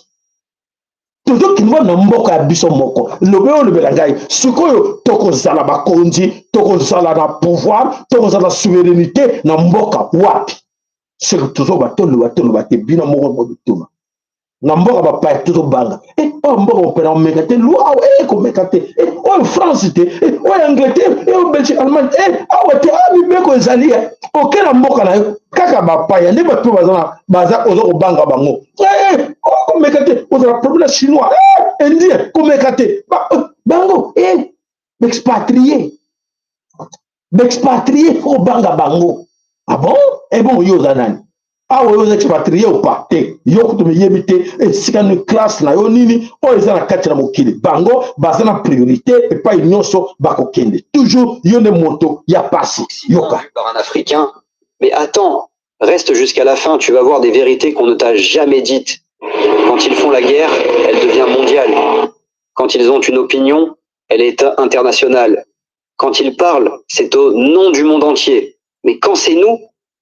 Tozokende wapi na mboka ya biso moko? Lobe oyo olobela ngai sikoyo, tokozala bakonzi, tokozala na pouvoir, tokozala na souveraineté na mboka wapi? Soki tozoba, toloba, toloba te, bino moko mobituma na mboka bapaya, tozobanga. Eh, oyo mboka mopena komeka te, loi awa e komeka te, oyo France te, oyo Angleterre, oyo Belgique, Allemagne, awa te. A mibeko ezali oke na mboka na yo, kaka bapaya nde bato baza baza, oza kobanga bango. Komeka te, ozala problème na chinois, indien, komeka te bango, baexpatrié, baexpatrié, faut kobanga bango. Ah bon? E bon, yo oza nani awa? Oyo oza expatrié opa te, yo kutu miyebi te esika ni classe na yo nini oyo eza na kati na mokili. Bango baza na priorité epai nyonso bakokende, toujours yo nde moto ya pasi. Yoka. Par un Africain. Mais attends, reste jusqu'à la fin, tu vas voir des vérités qu'on ne t'a jamais dites. Quand ils font la guerre, elle devient mondiale. Quand ils ont une opinion, elle est internationale. Quand ils parlent, c'est au nom du monde entier. Mais quand c'est nous,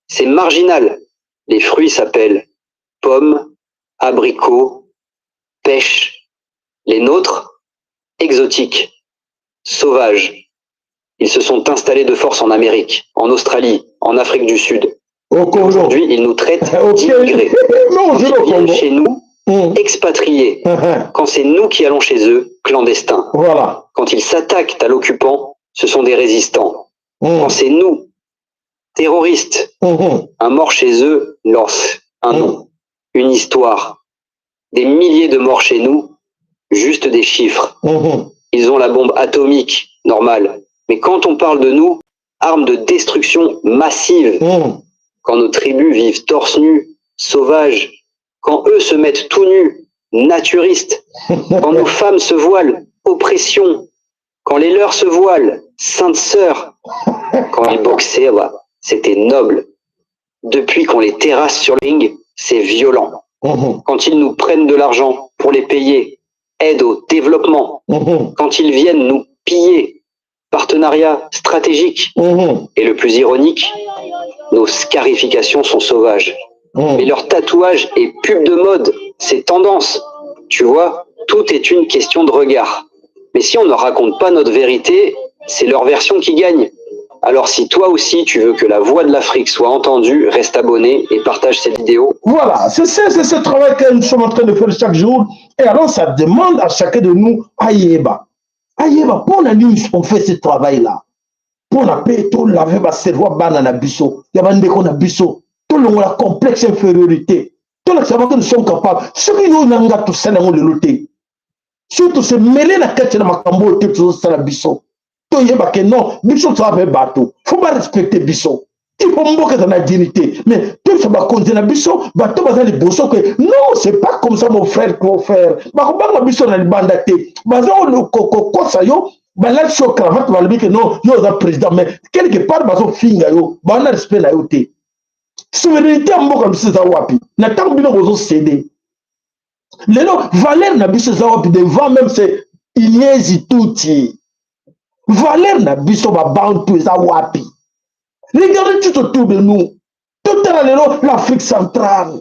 c'est marginal. Les fruits s'appellent pommes, abricots, pêches. Les nôtres, exotiques, sauvages. Ils se sont installés de force en Amérique, en Australie, en Afrique du Sud. Au Congo. Aujourd'hui, ils nous traitent d'immigrés. Non, je Ils le viennent Congo. chez nous, expatriés. Quand c'est nous qui allons chez eux, clandestins. Voilà. Quand ils s'attaquent à l'occupant, ce sont des résistants. Quand c'est nous, terroristes, un mort chez eux, lance un nom, une histoire. Des milliers de morts chez nous, juste des chiffres. Ils ont la bombe atomique, normale. Mais quand on parle de nous, arme de destruction massive. Quand nos tribus vivent torse nu, sauvages, quand eux se mettent tout nus, naturistes, quand nos femmes se voilent, oppression, quand les leurs se voilent, saintes sœurs, quand ils boxaient, là, c'était noble. Depuis qu'on les terrasse sur le ring, c'est violent. Quand ils nous prennent de l'argent pour les payer, aide au développement. Quand ils viennent nous piller, partenariat stratégique. Et le plus ironique, nos scarifications sont sauvages. Mais leurs tatouages et pubs de mode, c'est tendance. Tu vois, tout est une question de regard. Mais si on ne raconte pas notre vérité, c'est leur version qui gagne. Alors si toi aussi tu veux que la voix de l'Afrique soit entendue, reste abonné et partage cette vidéo. Voilà, c'est ce travail que nous sommes en train de faire chaque jour. Et alors ça demande à chacun de nous, ayeba. Ayeba, pour la news, on fait ce travail-là. Pour la paix, tout laver ba cerveau bana na biso, ya bandeko na biso, tout le monde a complexe infériorité. Tout le savoir que nous sommes capables. Ceux qui nous nanga tout ça dans le loté. Surtout se mêler na kati na makambo te tout ça na biso. Toyeba ke non, biso toza mpe bato, faut barespecter biso. Il faut mboka eza na dignité, mais toyebisa bakonzi na biso, bato baza liboso, ke non, c'est pas comme ça, mon frère, qu'il faut faire. Bakobanga biso na libanda te, baza kokosa yo, balati yo cravate, balobi ke non, yo oza président, mais quelque part bazofinga yo, bana respect na yo te. Souveraineté ya mboka biso eza wapi na ntango bino bozocéder lelo? Valeur na biso eza wapi devant même ce inyenzi tutsi? Valeur na biso babantu eza wapi? Regardez tout autour de nous. Totala lelo l'Afrique centrale,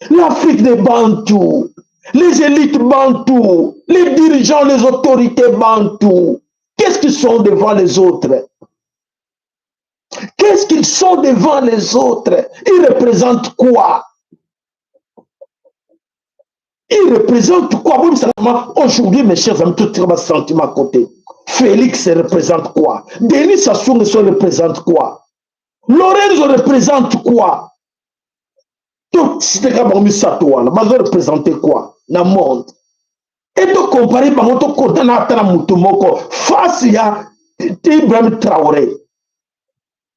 l'Afrique des Bantous, les élites bantous, les dirigeants, les autorités bantous, qu'est-ce qu'ils sont devant les autres? Qu'est-ce qu'ils sont devant les autres? Ils représentent quoi? Ils représentent quoi? Aujourd'hui, mes chers amis, tout le sentiment à côté. Félix représente quoi? Denis Sassou Nguesso représente quoi? Lorenzo représente quoi? Tout bango misato wana bazo représenter quoi na monde? E tocomparer bango, tokota na ata na moto moko face ya Ibrahim Traoré,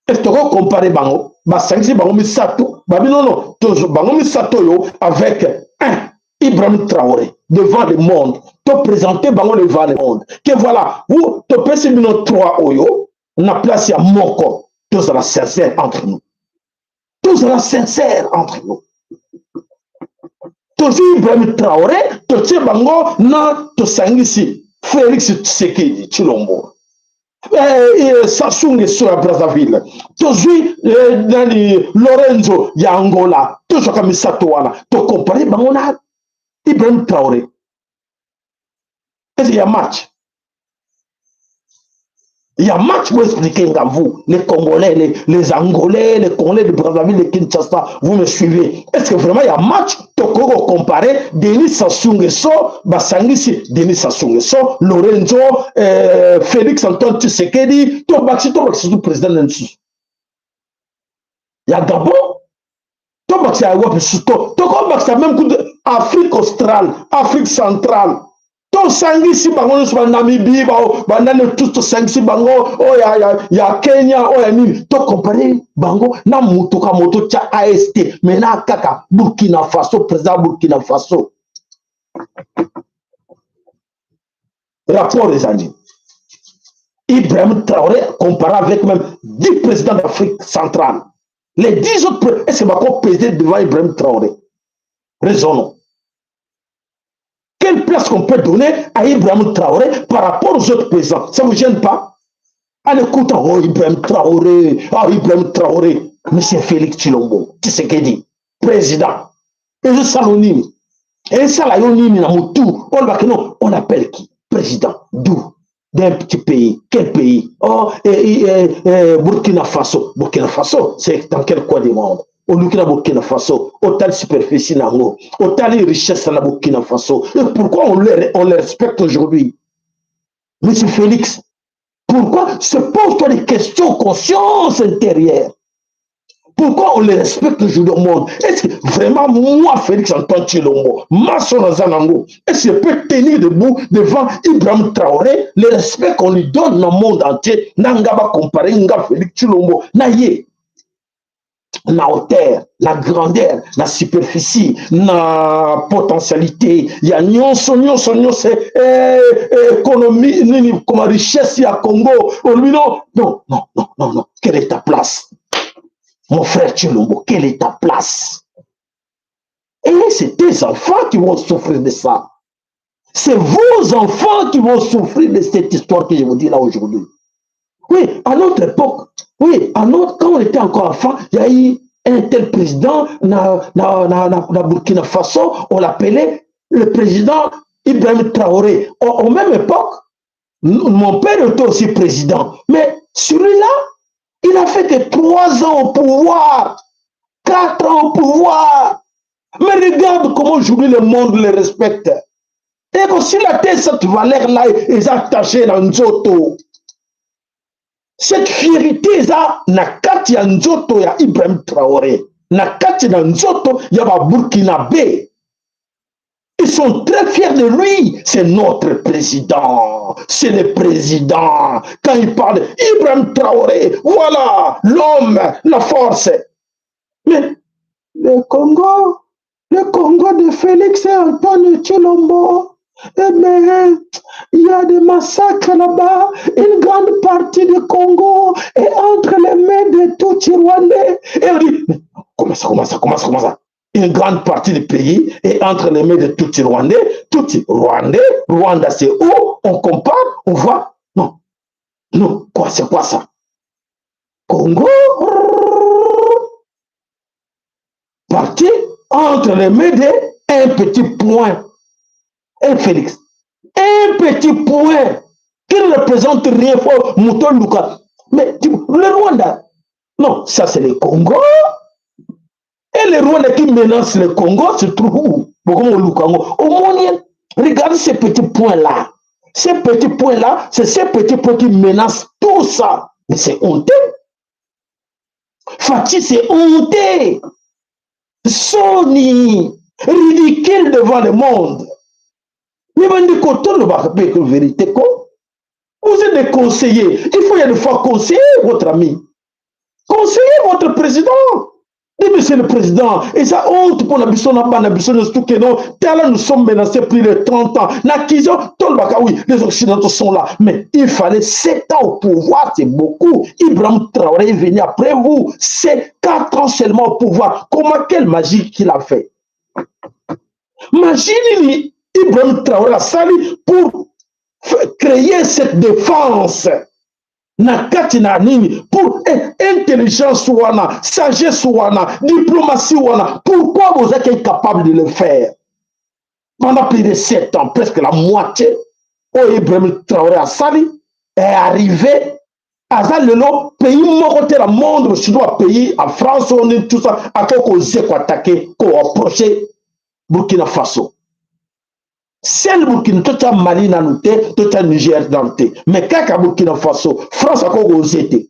est tokocomparer bango? Basangisi bango misato, babi nono bango misato oyo avec un Ibrahim Traoré devant le monde, toprésenter bango devant le monde que voilà, vous, topesi bino trois oyo na place ya moko. Tozala sincère entre nous, tozala sincère entre nous. Tozwi Ibrahim Traoré, totie bango na, tosangisi Félix Tshisekedi Tshilombo, Sassou Nguesso ya Brazzaville, tozwi nani, Lorenzo ya Angola, tozwaka misato wana, tocomparer bango na Ibrahim Traoré. Est-ce qu'il y a match? Il y a match pour expliquer à vous, les Congolais, les Angolais, les Congolais de Brazzaville, de Kinshasa, vous me suivez? Est-ce que vraiment il y a match? Toko comparer Denis Sassou Nguesso, basangisi Denis Sassou Nguesso, Lorenzo, Félix Antoine Tshisekedi, Tobaxi, Tobaxi, tout président Nensu. Il y a Gabon, Tobaxi ya wapi? Toko bakisa même coup de Afrique australe, Afrique centrale. Tosangisi bango nyonso, banamibie, banani tous, tosangisi bango, oyo ya Kenya, oyo ya nini, tocomparer bango na motuka moto tya ast maintenant kaka Burkina Faso, président Burkina Faso. Rapport eza nini? Ibrahim Traoré comparé avec même 10 présidents d'Afrique centrale, les 10 autres, est-ce que bako peser devant Ibrahim Traoré? Raisonnons. Quelle place qu'on peut donner à Ibrahim Traoré par rapport aux autres présidents? Ça ne vous gêne pas? En écoutant, oh Ibrahim Traoré, oh Ibrahim Traoré, Monsieur Félix Tshilombo, Tshisekedi, président. Ezosala nini? Ezosala yo nini na motu? Olobaki non, on appelle qui? Président. D'où? D'un petit pays. Quel pays? Oh, et Burkina Faso. Burkina Faso, c'est dans quel coin du monde? Oluki na Burkina Faso, otali superficie nango, otali richesse na Burkina Faso. Et pourquoi on les respecte aujourd'hui? Monsieur Félix, pourquoi se pose-toi des questions conscience intérieure? Pourquoi on les respecte aujourd'hui au monde? Est-ce que vraiment moi, Félix Antoine Tshilombo, Masson Zanango, est-ce que je peux tenir debout devant Ibrahim Traoré, le respect qu'on lui donne dans le monde entier, nanga ba comparer nga Félix Tshilombo, na ye, na hauteur, la grandeur, la superficie, na potentialité, il y a nyonso, nyonso, nyonso, économie, nini, comme richesse ya Congo, on lui non, non, non, non, non, non, quelle est ta place? Mon frère Tshilombo, quelle est ta place? Et c'est tes enfants qui vont souffrir de ça. C'est vos enfants qui vont souffrir de cette histoire que je vous dis là aujourd'hui. Oui, à notre époque, oui, à notre, quand on était encore enfant, il y a eu un tel président na Burkina Faso, on l'appelait le président Ibrahim Traoré. Au même époque, mon père était aussi président. Mais celui-là, il a fait que 3 ans au pouvoir, 4 ans au pouvoir. Mais regarde comment aujourd'hui le monde le respecte. Et aussi la tête, cette valeur-là est attachée dans nzoto. Cette fierté eza na kati ya nzoto ya Ibrahim Traoré, na kati na nzoto ya ba Burkinabé. Ils sont très fiers de lui. C'est notre président. C'est le président. Quand il parle, Ibrahim Traoré, voilà l'homme, la force. Mais le Congo de Félix et Antoine Tshilombo, eh bien, il y a des massacres là-bas. Une grande partie du Congo est entre les mains des Tutsis rwandais. Et on dit, mais comment ça, comment ça, comment ça, comment ça? Une grande partie du pays est entre les mains de Tutsis rwandais. Tutsis rwandais, Rwanda c'est où? On compare, on voit. Non, non, quoi, c'est quoi ça? Congo, parti entre les mains de un petit point. Un Félix. Un petit point qui ne représente rien pour Mouton Luka. Mais le Rwanda, non, ça c'est le Congo. Et le Rwanda qui menace le Congo se trouve où? Au moins, regarde ces petits points-là. Ces petits points-là, c'est ces petits points qui menacent tout ça. Mais c'est honteux. Fatshi, c'est honteux. Soni, ridicule devant le monde. Mais bandeko, tolobaka mpe vérité ko. Vous êtes des conseillers. Il faut y a des fois conseiller votre ami. Conseiller votre président. Dit, monsieur le président, et ça honte pour la biso na bana biso surtout que non, là nous sommes menacés plus de 30 ans. L'accusation, tolobaka, oui, les Occidentaux sont là. Mais il fallait 7 ans au pouvoir, c'est beaucoup. Ibrahim Traoré est venu après vous. C'est 4 ans seulement au pouvoir. Comment, quelle magie qu'il a fait? Magie nini Ibrahim Traoré asali pour créer cette défense na kati na nini, pour intelligence wana, sagesse wana, diplomatie wana? Pourquoi vous êtes incapable de le faire pendant plus de 7 ans, presque la moitié oyo Ibrahim Traoré asali est arrivé? Aza lelo pays moko te na monde, surtout bapays en France oyo nini, tout ça, akoki koze koattaquer, koapprocher Burkina Faso. Seul Burkina, totya Mali nanu te, totya Niger nanu te, mais kaka Burkina Faso, France akoki koze te,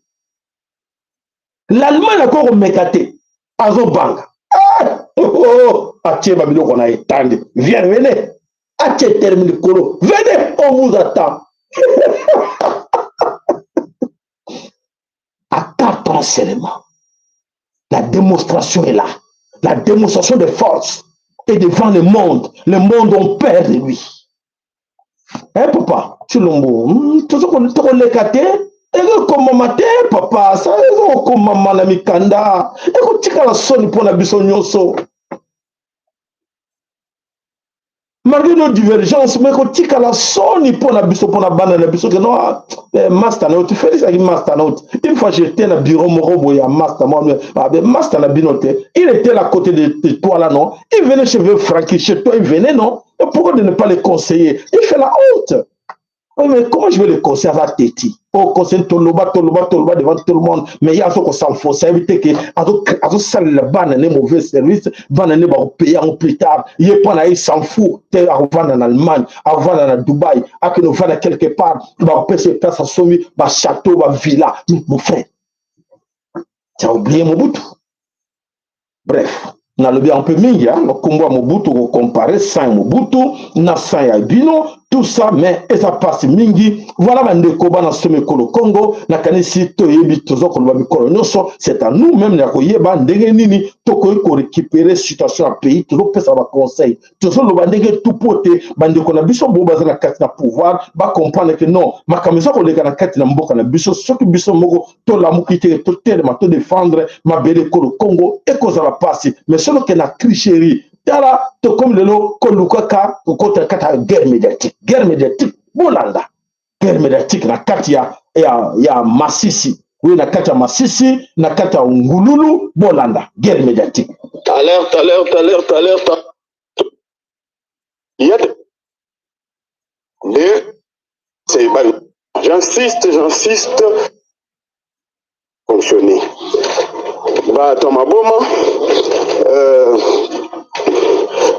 l'Allemagne akoki komeka te, azobanga. Ah, oh, oh, atie babiloko na etande, viens, venez, atie terme likolo, venez, on vous attend. À 4 ans seulement, la démonstration est là, la démonstration de force est devant le monde. Le monde ont peur de lui. Eh papa Tshilombo, tokoleka te, ekokomama te papa, sa ekokomama na mikanda, ekotikala soni mpona biso nyonso. Malgré nos divergences, mais kotikala soni mpo na biso, mpo na bana na biso, ke no, ah, eh, master na yo te. Félix aki master na yo te. Une fois j'étais na bureau moko boye ya master moi, ah, ben, master na bino te, il était là côté de toi là, non? Il venait chez Francky, chez toi il venait, non? Et pourquoi de ne pas le conseiller? Il fait la honte. Oh, mais comment je vais le conseiller? Aza teti o conseil, toloba, toloba, toloba devant tout le monde, mais ye azo kosenfonce, ayebi te ke azosalela bana ne mauvais service. Bana ne bakopaye yango plus tard. Ye mpo na ye s'en fout te. Akovanda na Allemagne, akovanda na Dubai, akende ovanda quelque part, bakopesa ye place, asombi bachâteau, bavilla. Mon frère, tu as oublié Mobutu. Bref, nalobi yango mpe mingi, nkombo ya Mobutu, kocompare sang ya Mobutu na sang ya bino, tout ça, mais eza mpasi mingi. Voilà, bandeko bana somi ekolo Congo, nakanisi toyebi, toza koloba mikolo nyonso, c'est à nous même ya koyeba ndenge nini tokoki korécupérer situation ya pays. Tozopesa baconseil, tozoloba ndenge tu po te bandeko na biso bo baza na kati na pouvoir bacomprendre ke non, makambo eza koleka na kati na mboka na biso. Soki biso moko tolamuki te, totelema, todefendre mabele ekolo Congo, ekozala mpasi. Mais soki na tricherie, tala, tokomi lelo kolukaka kokota kati ya guerre médiatique. Guerre médiatique, bolanda guerre médiatique na kati ya Masisi, oyo na kati ya Masisi, na kati ya Ngululu. Bolanda guerre médiatique. Alerte, alerte, alerte, alerte! Il y a des... J'insiste, j'insiste. Fonctionner. Bato maboma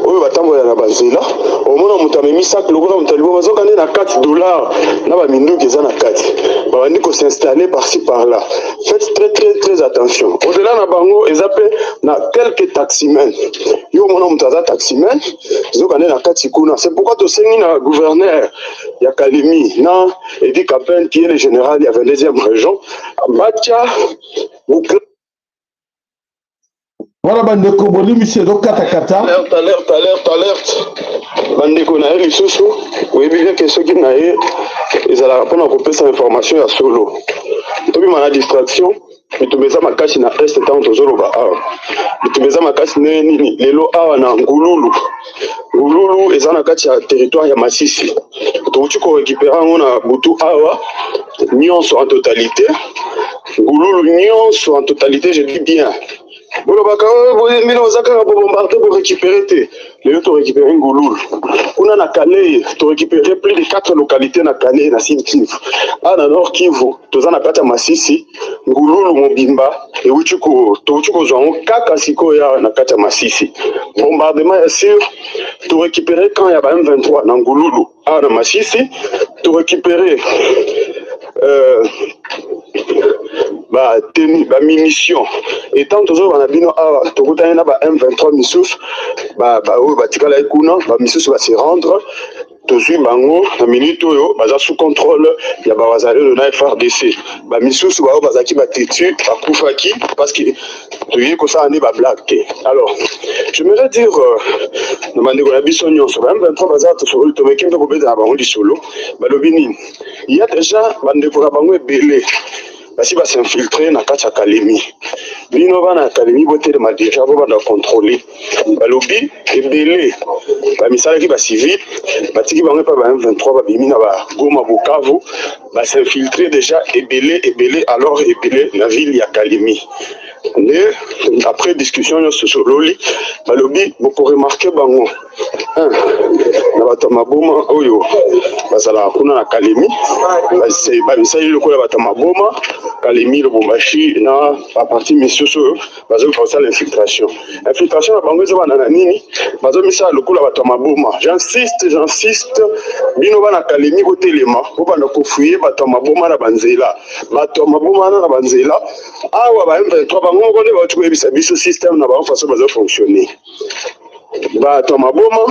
oyo batambola na banzela, omona moto amemi sac lokola moto aliboma, azoka nde na kati dollar na baminduki eza na kati. Babandi kos'installer par-ci par-là. Faites très très très attention. Au-delà na bango, eza mpe na quelques taximen. Yo omona moto aza taximen, zoka nde na kati kuna. C'est pourquoi tosengi na gouverneur ya Kalemi na Edi Capen, qui est le général ya 22e région, batia boucle. Wana bandeko, bolimisi, ezokatakata. Alerte, alerte, alerte, alerte! Bandeko na ye lisusu, oyebi bien ke soki na ye ezalaka mpona kopesa information ya solo, tobima na distraction. Bitumba eza makasi na Est. Ntango tozoloba awa, bitumba eza makasi ndenge nini? Lelo awa na Ngululu. Ngululu eza na kati ya territoire ya Masisi. Touti korécupérer yango na butu awa nyonso en totalité. Ngululu nyonso en totalité, je dis bien. Bolobaka bino oza kaka bobombarde, borécupérer te. Lelo torécupérer Ngululu. Kuna na Kaleye, torécupérer plus de quatre localités na Kaleye, na Sud Kivu. Awa na Nord Kivu, toza na kati ya Masisi. Ngululu mobimba ewuti, touti kozwa yango kaka sikoyo awa na kati ya Masisi. Bombardement ya sûr, torécupérer camp ya ba M23 na Ngululu awa na Masisi. Torécupérer bateni, bamunition. Etant tozoloba na bino awa, tokutani na ba M23 misusu oyo batikalaki kuna. Bamisusu base rendre, tozwi bango na minute oyo, baza sous contrôle ya bawazalendo na FARDC. Bamisusu baoyo bazalaki batetu bakufaki, parce que toyei kosala nde bablague te. Alors j'aimerais dire na bandeko na biso nyonso, ba M23 baza, tomeki mpe kobeta na bango lisolo. Balobi nini? Ya déjà bandeko na bango ebele basi bas'infiltre na kati ya Kalemi. Bino bana ya Kalemi, botelema déjà, bobanda contrôle. Balobi ebele bamisalaki bacivile, batiki bango epa ba M23, babimi na bagoma, Bukavu, bas'infiltre déjà ebele ebele. Alors ebele na ville ya Kalemi nde après discussion nyonso sololi, balobi bokoremarquer bango na bato ya maboma oyo bazalaka kuna na Kalemi, bamisali lokola bato ya maboma. Kalemi, Lubumbashi na baparti misusu oyo bazoki kosala infiltration. Infiltration na bango eza bana na nini? Bazomisala lokola bato ya maboma. J'insiste, j'insiste, bino bana Kalemi, botelema, bobanda kofouiller bato ya maboma na banzela, bato ya maboma wana na banzela awa. Ba M23 bango moko nde bauti koyebisa biso système na bango, façon bazofonctionner. Bato ya maboma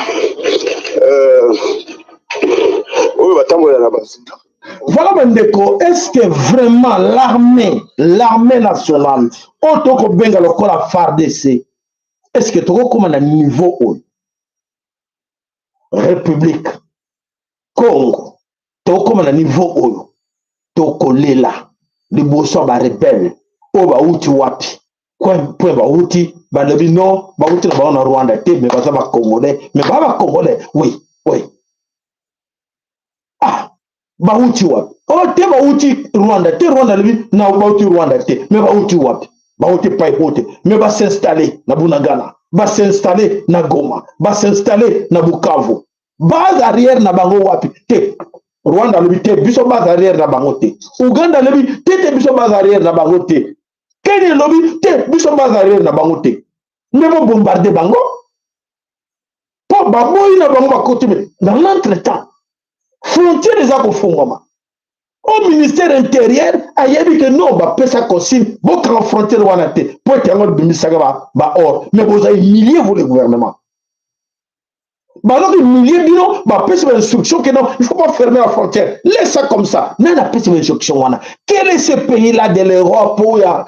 oyo batambola na banzela. Voilà, bandeko, est-ce que vraiment l'armée nationale oyo tokobenga lokola FARDC, est-ce que tokokóma na niveau oyo République Congo, tokokóma na niveau oyo tokolela liboso ya barebelles oyo bauti wapi? Point bauti, balobi non, bauti na bango na Rwanda te, mais baza bacongolais, mais baa bacongolais, oui. Ah, bauti wapi? O te, bauti Rwanda te. Rwanda alobi na bauti Rwanda te, mais bauti wapi? Bauti epai po te, mais bas'installer na Bunagana, bas'installer na Goma, bas'installer na Bukavu. Base arrière na bango wapi? Te, Rwanda alobi te, biso base arrière na bango te. Uganda alobi te, te, biso base arrière na bango te. Kenya elobi te, biso base arrière na bango te. Nde bobombarder bango mpo baboyi na bango bakoti. Mais dans l'entretemps, frontière eza kofungwama. Au ministère intérieur ayebi ke non, bapesa consigne, bokanga frontière wana te, mpo ete yango ebimisaka baor. Mais boza humilié, vous le gouvernement, bazoki humilier bino. Bapesi bainstruction ke non, il faut pas fermer la frontière, laisse ça comme ça. Nani apesi bainstruction wana? Quel est ce pays là de l'Europe ou ya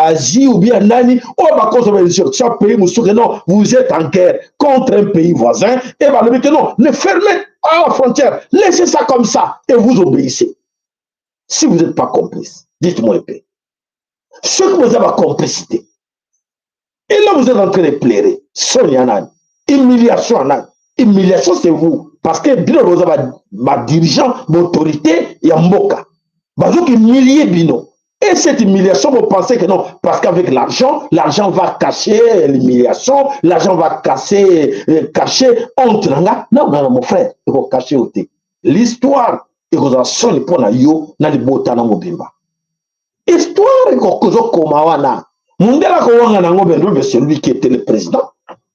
Asie ou bien nani oyo bakozwa bainstruction pays mosusu ke non, vous êtes en guerre contre un pays voisin, et balobi ke non, ne fermez pas la frontière, laissez ça comme ça, et vous obéissez? Si vous n'êtes pas complice, dites-moi un peu ce que vous avez complicité. Et là, vous êtes en train de pleurer. Sonia nani? Humiliation nani? Humiliation, c'est vous, parce que bino boza badirigeant, baautorité ya mboka, bazoki humilier bino. Et cette humiliation, vous pensez que non, parce qu'avec l'argent, l'argent va cacher l'humiliation, l'argent va casser, cacher honte na nga. Non, non, mon frère, ekocacher yo te. L'histoire ekozala soni mpo na yo na libota na mobimba. Histoire ekozokoma wana, mundele akowanga nango bendo, mais celui qui était le président,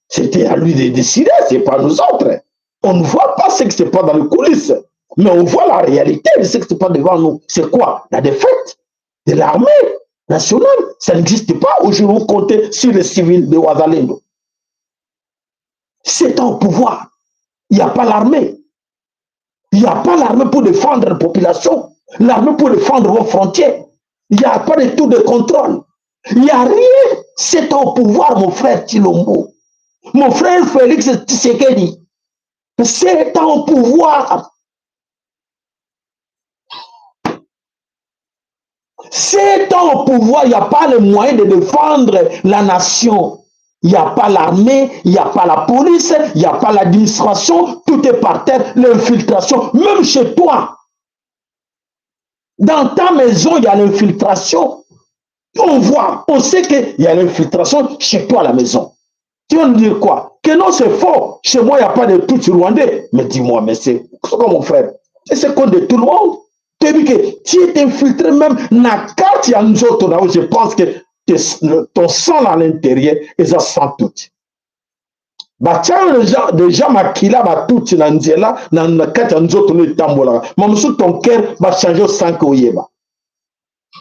c'était à lui de décider, c'est pas nous autres. On ne voit pas ce qui se passe dans les coulisses, mais on voit la réalité de ce qui se passe devant nous. C'est quoi? La défaite de l'armée nationale. Ça n'existe pas. Aujourd'hui, vous comptez sur les civils de Wazalendo. C'est au pouvoir. Il n'y a pas l'armée. Il n'y a pas l'armée pour défendre la population. L'armée pour défendre vos frontières. Il n'y a pas de tour de contrôle. Il n'y a rien. C'est au pouvoir, mon frère Tshilombo. Mon frère Félix Tshisekedi. C'est au pouvoir. C'est au pouvoir, il n'y a pas le moyen de défendre la nation. Il n'y a pas l'armée, il n'y a pas la police, il n'y a pas l'administration, tout est par terre, l'infiltration, même chez toi. Dans ta maison, il y a l'infiltration. On voit, on sait qu'il y a l'infiltration chez toi à la maison. Tu vas nous dire quoi? Que non, c'est faux. Chez moi, il n'y a pas de tout rwandais. Mais dis-moi, mais c'est comme mon frère. C'est compte de tout le monde. Tu dis que tu es infiltré même na carte ya nzoto na yo. Je pense que ton sang à l'intérieur eza sang tutsi. Batia déjà makila batutsi na nzela na kati ya nzoto no etambolaka. Ma mosusu ton cœur bachange sans que oyeba.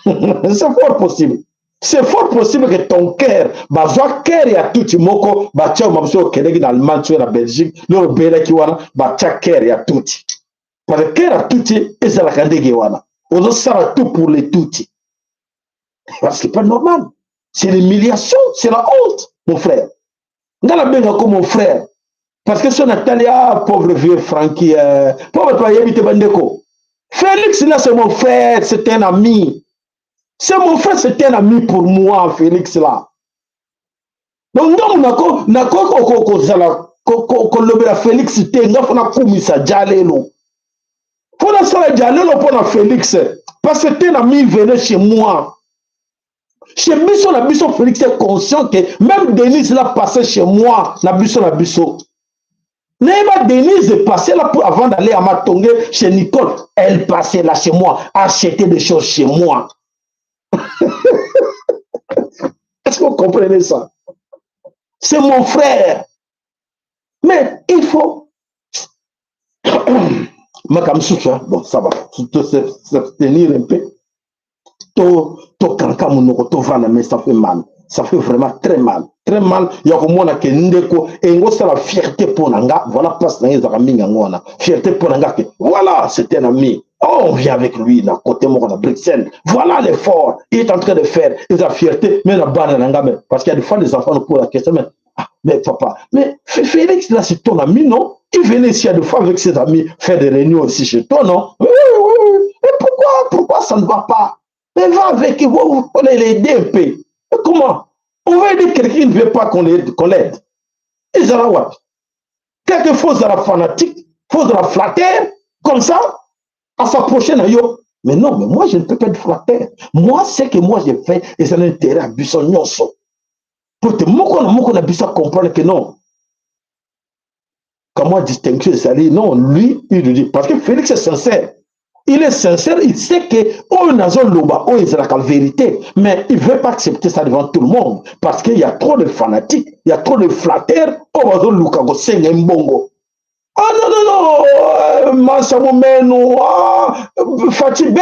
C'est fort possible, c'est fort possible que ton cœur, bazwa cœur ya tutsi moko, batia. Ma mosusu okendeki na Allemagne soki na Belgique, lelo obelaki wana, batia cœur ya tutsi, parce que cœur ya tutsi ezalaka ndenge wana, ozosala tout pour les tutsi, parce que c'est pas normal. C'est l'humiliation, c'est la honte, mon frère. Nga nabengako mon frère parce que so natali, ah, pauvre vieux Franki, po bato bayebi te. Bandeko, Félix là, c'est mon frère, c'est un ami, c'est mon frère, c'est un ami pour moi, Félix là. Donc ngambu nako kozala kolobela Félix te. Nga fo nakumisa jalelo, fo nasala jalelo mpo na Félix, parce que un ami venait chez moi, chez biso na biso. Félix est conscient que même Denise l'a passé chez moi, na biso na biso. Nayeba Denise est passée là pour, avant d'aller à Matonge chez Nicole, elle passait là chez moi, acheter des choses chez moi. Est-ce que vous comprenez ça? C'est mon frère. Mais il faut makambo mosusu. Bon, ça va s'abstenir un peu, to tokanga monoko, tovanda, mais ça fait mal, ça fait vraiment très mal, très mal ya komona ke ndeko engo osala fierté mpo na nga. Voilà, place na ye ezalaka mingi yango wana, fierté mpo na nga ke voilà, c'est un ami. Oh, on vient avec lui na côté moko na Bruxelles. Voilà l'effort il est en train de faire. Eza fierté mais na bana na nga, mais parce qu'il y a des fois, les enfants nous posent la question: mais ah, mais papa, mais Félix là, c'est ton ami, non? Il venait ici à des fois avec ses amis faire des réunions aussi chez toi, non? Oui. Mais pourquoi ça ne va pas? Mais va avec, il faut l'aider un peu. Et comment on va aider quelqu'un qui ne veut pas qu'on l'aide qu'on l'aide? Ezala wapi? Quelque faut ozala fanatique, faut ozala flatteur comme ça à s'approcher na yo. Mais non, mais moi je ne peux pas être flatteur. Moi, ce que moi je fais, eza na intérêt ya biso nyonso, po te moko na moko na biso comprendre que non, comment distinction ezali. Non, lui il nous dit, parce que Félix est sincère, il est sincère, il sait que oyo nazoloba oyo ezalaka vérité, mais il veut pas accepter ça devant tout le monde parce qu'il y a trop de fanatiques, il y a trop de flatteurs oyo bazoluka kosenga mbongo. Ah non, non, non, Mansa Momeno, ah, Fatshi be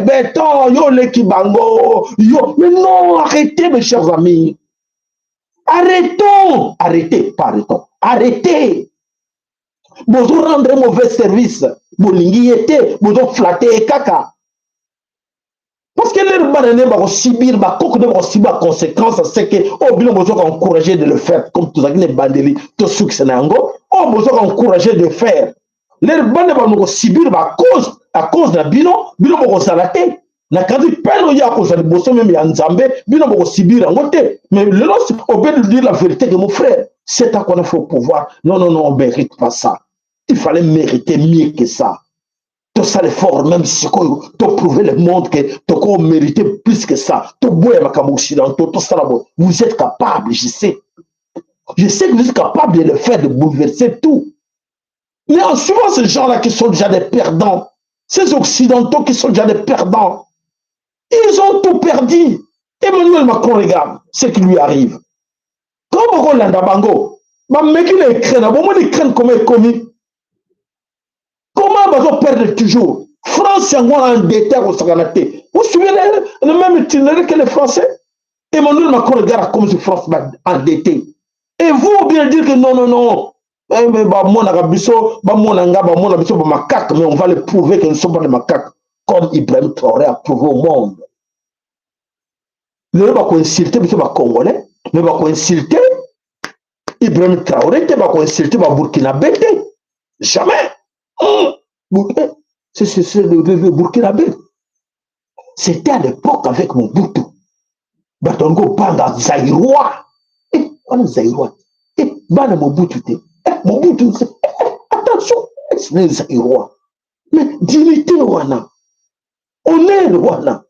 béton, yo leki bango yo. Mais non, arrêtez, mes chers amis, arrêtons, arrêtez, pas arrêtons, arrêtez. Bozo rendre mauvais service, bolingi ye te, bozoflatter ye kaka parce que lere bana nde bakosubir, bakoko nde bakosubir baconséquence. C'est que oyo bino bozoka encourager de le faire, comme tozalaki na ebandeli, tosukisa na yango. Oyo bozoka encourager de faire, lere bana bano kosubir bacause à cause na bino, bino bokozala te na kandi pene oyo akozala liboso même ya Nzambe, bino bokosubir yango te. Mais lelo obe de dire la vérité que mon frère, c'est à quoi il faut pouvoir. Non, non, non, on mérite pas ça, il fallait mériter mieux que ça. Tosala effort même sikoyo, toprouver le monde que tokomériter plus que ça. Toboya makambo occidentaux, tosala boye. Vous êtes capable, je sais, je sais que vous êtes capable de le faire, de bouleverser tout. Mais en suivant ces gens-là qui sont déjà des perdants, ces occidentaux qui sont déjà des perdants, ils ont tout perdu. Emmanuel Macron, regarde ce qui lui arrive. Quand bokolanda bango, bameki na Ukraine, bomoni Ukraine comment ekomi, comment bazoperdre toujours. France yango wana endetté akosakana te. Vous suivez le même itinéraire que les Français. Emmanuel Macron, regarde comme si France va endetté et vous bien dire que non, non, non, eh, mais bamonaka biso, bamona nga, bamona biso bamacaques. Mais on va le prouver que nous sommes pas des macaques, comme Ibrahim Traoré a prouvé au monde. Lelo bakoinsulte biso bacongolais, mais bakoinsulte Ibrahim Traoré te, bakoinsulte baburkinabé te, jamais. C'est le Burkinabé, c'était à l'époque avec Mobutu, bato yango obanga Zaïrois, wana Zaïrois, bana Mobutu te, Mobutu, attention, c'est Zaïrois. Mais dignité wana, honneur wana,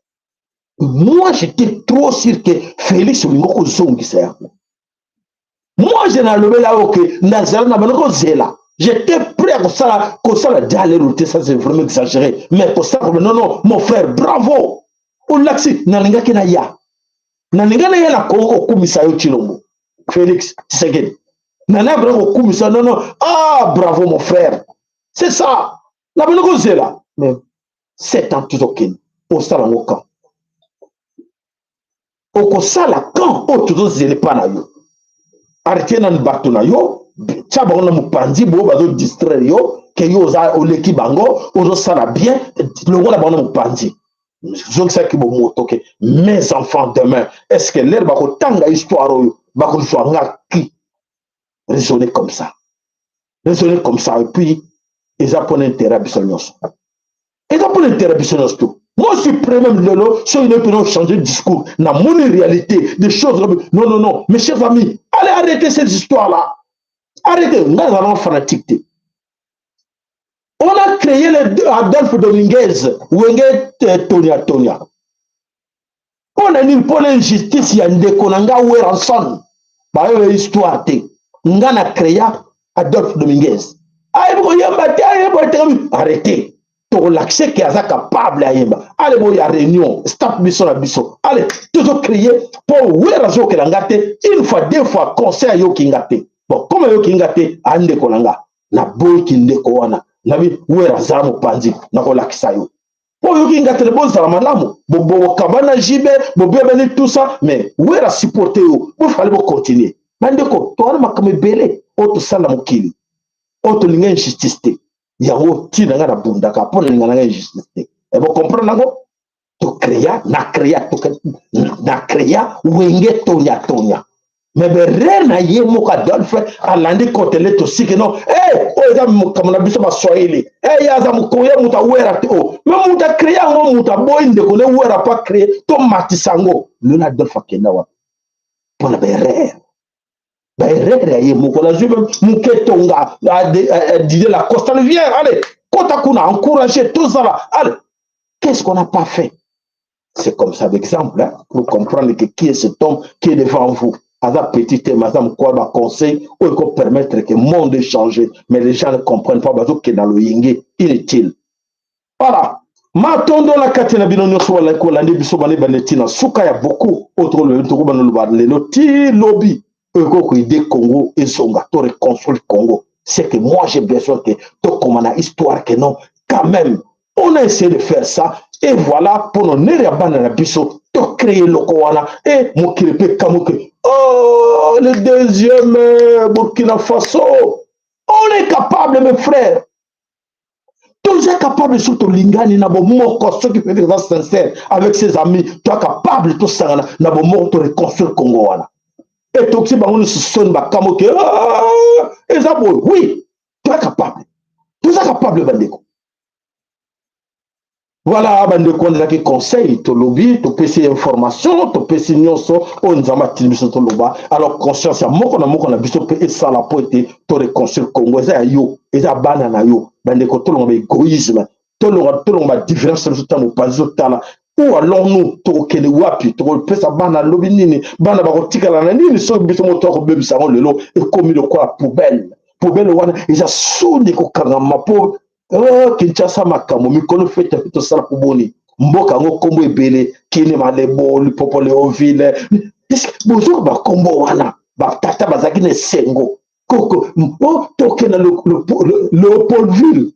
moi j'étais trop sûr que Félix olingo kozongisa yango. Moi je nalobela oyo ke nazala na bano kozela, j'étais prêt à kosala kosala dialelo te, ça c'est vraiment exagéré, mais kosala, non, non, mon frère, bravo, olakisi. Nalingaki naya, nalinga naya na Kongo kokumisa yo Tshilombo Félix Tshisekedi, nana bana kokumisa. Non, non, ah, bravo mon frère, c'est ça na bino kozela. Mais 7 ans tozokende, osala yango quand? Okosala quand oyo tozozela epa na yo? Arrête nanu bato na yo, tia bango na mopanzi boyo bazodistraire yo ke yo oza oleki bango, ozosala bien. Longola bango na mopanzi, zongisaki bomoto ke mes enfants demain, est ce que lere bakotanga histoire oyo, bakozwa nga ki? Raisonner comme ça, raisonner comme ça. Et puis eza mpona intérêt ya biso nyonso, eza mpona intérêt ya biso nyonso tout. Moi, je suis prêt même lelo, soki ne peut changer de discours na moni réalité des choses. Non, non, non, mes chers amis, allez arrêter cette histoire là, arrêtez. Nga nazalanga fanatique te. On a créé le Adolphe Dominguez, Wenge Tonia Tonia, mpo na nini? Mpo na injustice ya ndeko na nga Werrason. Bayoyo histoire te. Nga na créa Adolphe Dominguez, ayebi koyemba te, ayeba etekami. Arrêtez, tokolakise ke aza capable ayemba. Ale boya réunion stop biso na biso, ale tozocréer mpo Wera azokela nga te. Une fois, deux fois, conseil ayoki nga te. Bon, comme ayoki nga te, andeko na nga, naboyiki ndeko wana, nabi Wera azala mopanzi, nakolakisa yo mpo oyoki nga te. Bozala malamu, bokaba na jibe, bobebani, tout ça, mais Wera supporte yo, bofale bocontinue. Bandeko, towana makambo ebele oyo tosala mokili oyo, tolinga injustice te. Yango ntina nga nabundaka mpo nalinga nanga injustice te. Bocomprendre yango. Tocréa, na créa, na créa Wenge Tonya Tonya. Mais berere na ye moko Adolphe alandi kotele tosiki no hey, oyo eza mokambo na biso baswahili hey, ye aza mokongo ye moto awera te o oh. Me moto acree yango, moto aboyi ndeko ne wera mpo acree tomatisa yango. Lelo Adolphe akenda wapi mpo na baerreur, baerreur ya ye moko? Nazwi moke tonga Didier Lacoste, allez viens, allez kota kuna, encourager tozala, allez, qu'est-ce qu'on n'a pas fait? C'est comme ça d'exemple, hein, pour comprendre que qui est cet homme qui est devant vous. Aza petit te, aza mokwa ba conseil oyo eko permettre que monde change, mais les gens ne comprennent pas, bazokende na loyenge inutile. Voilà. Matondo na kati na bino nyonso balaki kolandi biso bana ebanda ntina suka ya beaucoup oyo tokoloba, tokobanda loba lelo ti lobi, oyo ekoki koide Congo ezonga to reconstruire Congo. C'est que moi, j'ai besoin que tokoma na histoire que non, quand même, on a essayé de faire ça et voilà, mpo na honneur ya bana na biso, tocréer eloko wana e mokili mpe kamuke. Oh, le deuxième Burkina Faso. On est capable, mes frères, toza capable soki tolingani na bomoko, soki peut-être eza sincère avec ses amis, toa capable tosangana na bomoko, to reconstruire Congo wana. Etokisi bango nyonso soni, bakamoke ah, eza boye. Oui, toza capable, toza capable, bandeko. Voilà, bandeko, wana ezalaki conseil. Tolobi, topesi information, topesi nyonso oyo Nzambe atindi biso toloba. Alors conscience ya moko na moko na biso mpe esala mpo ete to reconstruire Congo. Eza ya yo, eza bana na yo. Bandeko, tolonga baégoïsme, tolonga badifférence na biso. Ta mopanzi, totala où allons-nous, tokokende wapi, tokopesa bana lobi nini, bana bakotikala na nini soki biso moto akobebisa yango lelo ekomi lokola poubelle. Poubelle wana eza soni kokangama mpo, oh, Kinshasa makambo mikolo fete mpe tosala po boni mboka yango nkombo ebele, Kini, Malebo, Lipopo, Leoville. Bozoka bakombo wana, batata bazalaki na esengo koko mpo tokenda Leopoldville,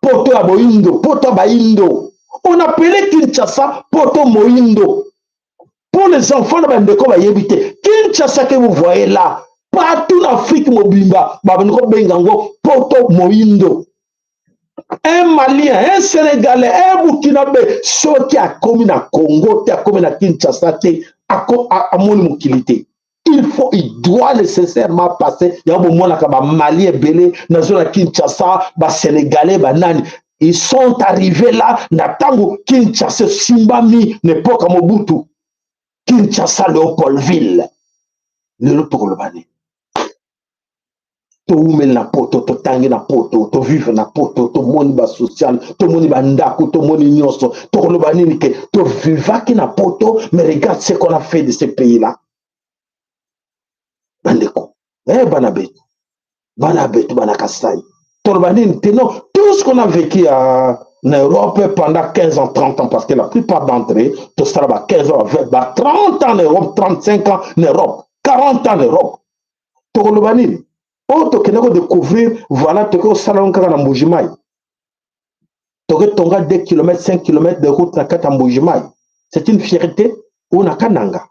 poto ya boyindo, poto ya bayindo. On appelait Kinshasa poto moyindo. Pour les enfants na bandeko bayebi te, Kinshasa que vous voyez là partout na Afrique mobimba, babandi kobenga yango poto moyindo. Un Malien, un Sénégalais, un Burkinabé, soki akomi na Congo te, akomi na Kinshasa te, amoni mokili te. Il faut, il doit nécessairement passer. Yango bomonaka bamali ebele nazo na Kinshasa, Basénégalais, banani, ils sont arrivés là na ntango Kinshasa esimbami na epoka Mobutu, Kinshasa Léopoldville. Lelo tokoloba nini? Towumeli na poto, totangi na poto, tovivre na poto, tomoni basocial, tomoni bandako, tomoni nyonso. Tokoloba nini ke tovivaki na poto? Mais regarde ce qu'on a fait de ce pays là bandeko. Eh, bana betu, bana betu, bana Kasai, toloba nini te? Non, tout ce qu'on a vécu na Europe pendant 15 ans, 30 ans, parce que la plupart d'entre eux tosala ba 15 ans, ba 20, ba 30 ans en Europe, 35 ans en Europe, 40 ans en Europe, tokoloba nini? Oyo tokende kodécouvrir, voilà, toke kosala yango kaka na Mbujimai, toke tonga 2 km, 5 km de route na kati ya Mbujimai, c'est une fierté, oyo na Kananga.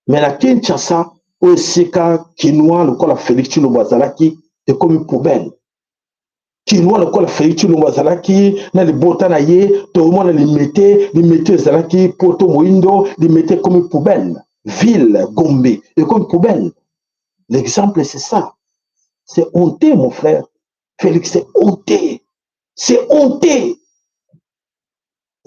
Mais na Kinshasa, oyo esika Kinois lokola Félix Tshilombo azalaki, ekomi poubelle. Kinois lokola Félix Tshilombo azalaki na libota na ye, tomona Limete. Limete ezalaki poto moyindo, Limete ekomi poubelle. Ville Gombe ekomi poubelle. L'exemple, c'est ça. C'est honteux, mon frère Félix, c'est honteux, c'est honteux.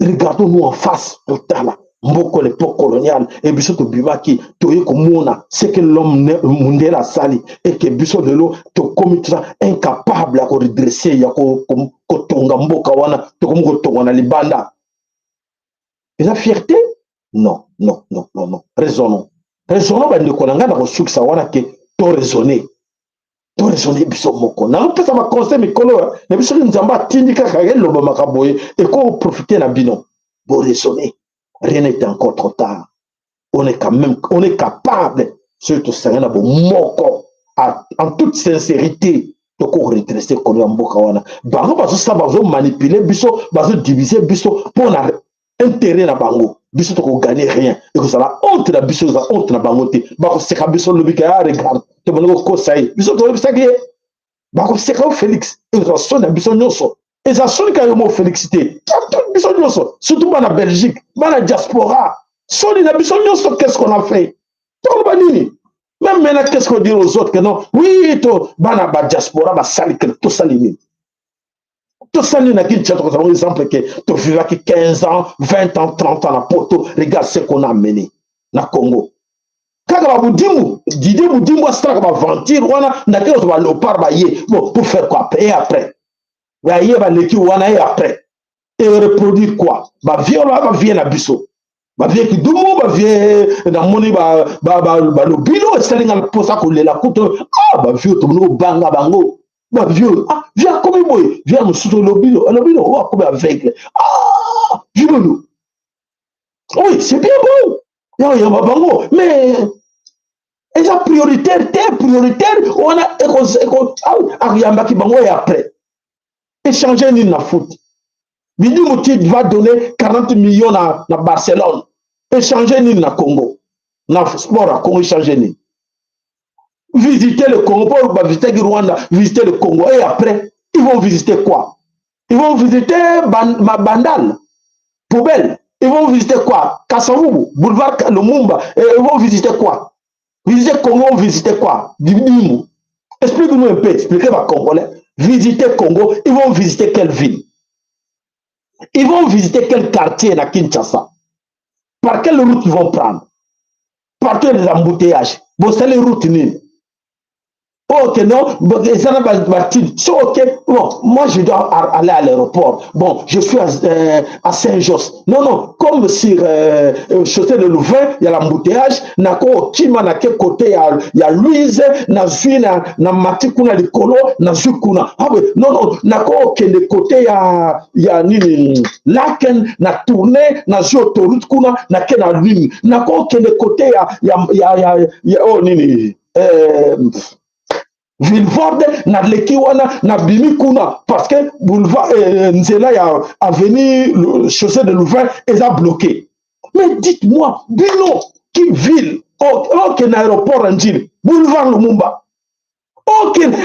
Regardons-nous en face, totala mboka l'époque coloniale e biso tobimaki, toye komona ce que l'homme mundele asali eke biso lelo tokomi toza incapable ya koredresser, ya kotonga mboka wana. Tokomi kotonga na libanda. Eza fierté? Non, non, non, non, non. Raisonnons, raisonnons, bandeko na ngai. Na kosukisa wana ke to raisonner, to raisonner biso moko. Nazopesa baconseil mikolo na biso soki Nzambe atindi kaka elobamaka boye, ekoprofiter na bino. Boraisonner, rien n'est encore trop tard. On est quand même, on est capable soki tosanga na bomoko, en toute sincérité, tokoredresser kolo ya mboka wana. Bango bazosala, bazomanipuler biso, bazodiviser biso mpo na intérêt na bango. Biso tokogagner rien, ekozala honte na biso, ekozala honte na bango te. Bakoseka biso lobi ke ah, regarde, tobandi kokosa ye, biso toyebisaki ye. Bakoseka yo Félix, ekozala soni na biso nyonso. Eza soni kaka yo mo Félix te, biso nyonso, surtout bana Belgique, bana diaspora. Soni na biso nyonso, qu'est-ce qu'on a fait? Toloba nini? Même maintenant, qu'est-ce qu'on dit aux autres? Que non, oui, to bana ba diaspora basali que tosali nini? Tosali na Kinshasa, tokozala exemple ke tovivaki 15 ans, 20 ans, 30 ans na poto. Regarde ce qu'on a amené na Congo. Kaka babudimu, Didier Budimbu asalaka baventure wana, ndake kozwa baléopard baye. Bon, pour faire quoi? Et après baye baleki wana, et après et reproduire quoi? Bavieux oyo, bavieux na biso, bavieux Kidumu, bavieux namoni balobilo, esali nga mposa kolela kutu. Ah, bavieux, tomoni kobanga bango, bavieux. Ah, vieux akomi boye, vieux mosusu lobilo, lobilo oyo akomi aveugle. Ah, vieux oyo, oui, c'est bien bon ya oyamba bango, mais eza prioritaire te. Prioritaire wana ayambaki bango, et après échanger nini na foot? Bidimu ti va donner 40 millions na Barcelone, échanger nini na Congo, na sport ya Congo? Échanger nini? Visiter le Congo mpo bavisitaki Rwanda, visiter le Congo, et après ils vont visiter quoi? Ils vont visiter Bandal poubelle? Ils vont visiter quoi? Kasavubu, boulevard Lumumba? Et ils vont visiter quoi? Visiter Congo, visiter quoi? Bidimu, explique-nous un peu, expliquez ba Congolais. Visiter Congo, ils vont visiter quelle ville? Ils vont visiter quel quartier na Kinshasa? Par quelle route ils vont prendre? Partout les embouteillages. Bosali route nini? Ok, non, eza na batine so. Ok, bon, moi je dois aller à l'aéroport. Bon, je suis à Saint-Josse. Non, non, comme sur chaussée de Louvain, il y a l'embouteillage, nako okima nake côté ya Louise, nazwi na mati kuna likolo, nazwi kuna. Ah oui, non, non, nako okende côté ya nini, Laken, na tourne, nazwi autoroute kuna, nake na nini, nako okende côté ya oh, nini, Vilvorde, naleki wana, nabimi kuna, parce que boulevard, nzela ya avenue chaussée de Louvain eza bloqué. Mais dites-moi, bino qui ville okende aéroport ya Njili, boulevard Lumumba, okende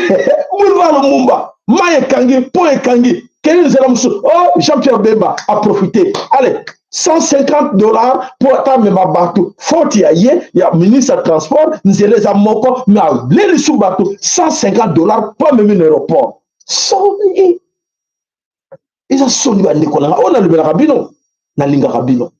boulevard Lumumba, mai ekangi, pont ekangi, kende nzela mosusu. Oh, Jean Pierre Bemba a profité, allez, 150 $ mpo ata amema bato. Faute ya ye ya ministre ya transport, nzela eza moko, mais alelisu bato 150 $ mpo amemi na aéroport. Soni, eza soni, bandeko na nga oyo nalobelaka bino. Nalingaka bino,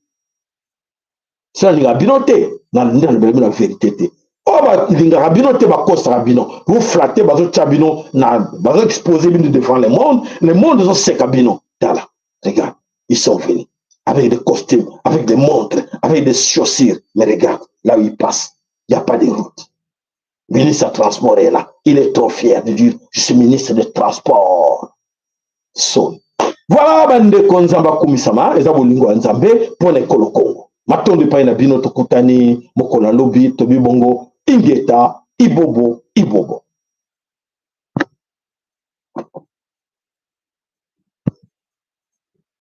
so nalingaka bino te, nde nalobela bino na vérité te. Oyo balingaka bino te, bakosaka bino, vous flatte, bazotya bino na, bazoexpose bino devant le monde. Le monde ezoseka bino. Tala, regarde, ils sont venus avec des costumes, avec des montres, avec des chaussures. Mais regarde, là où ils passent, il n'y a pas de route. Ministre de Transport est là. Il est trop fier de dire, je suis ministre de Transport. So. Voilà, bandeko, Nzambe akumisama, eza bolingo ya Nzambe mpo na ekolo Kongo. Matondo epai na bino, tokutani mokolo ya lobi, tobi bongo, ingeta, ibobo, ibobo.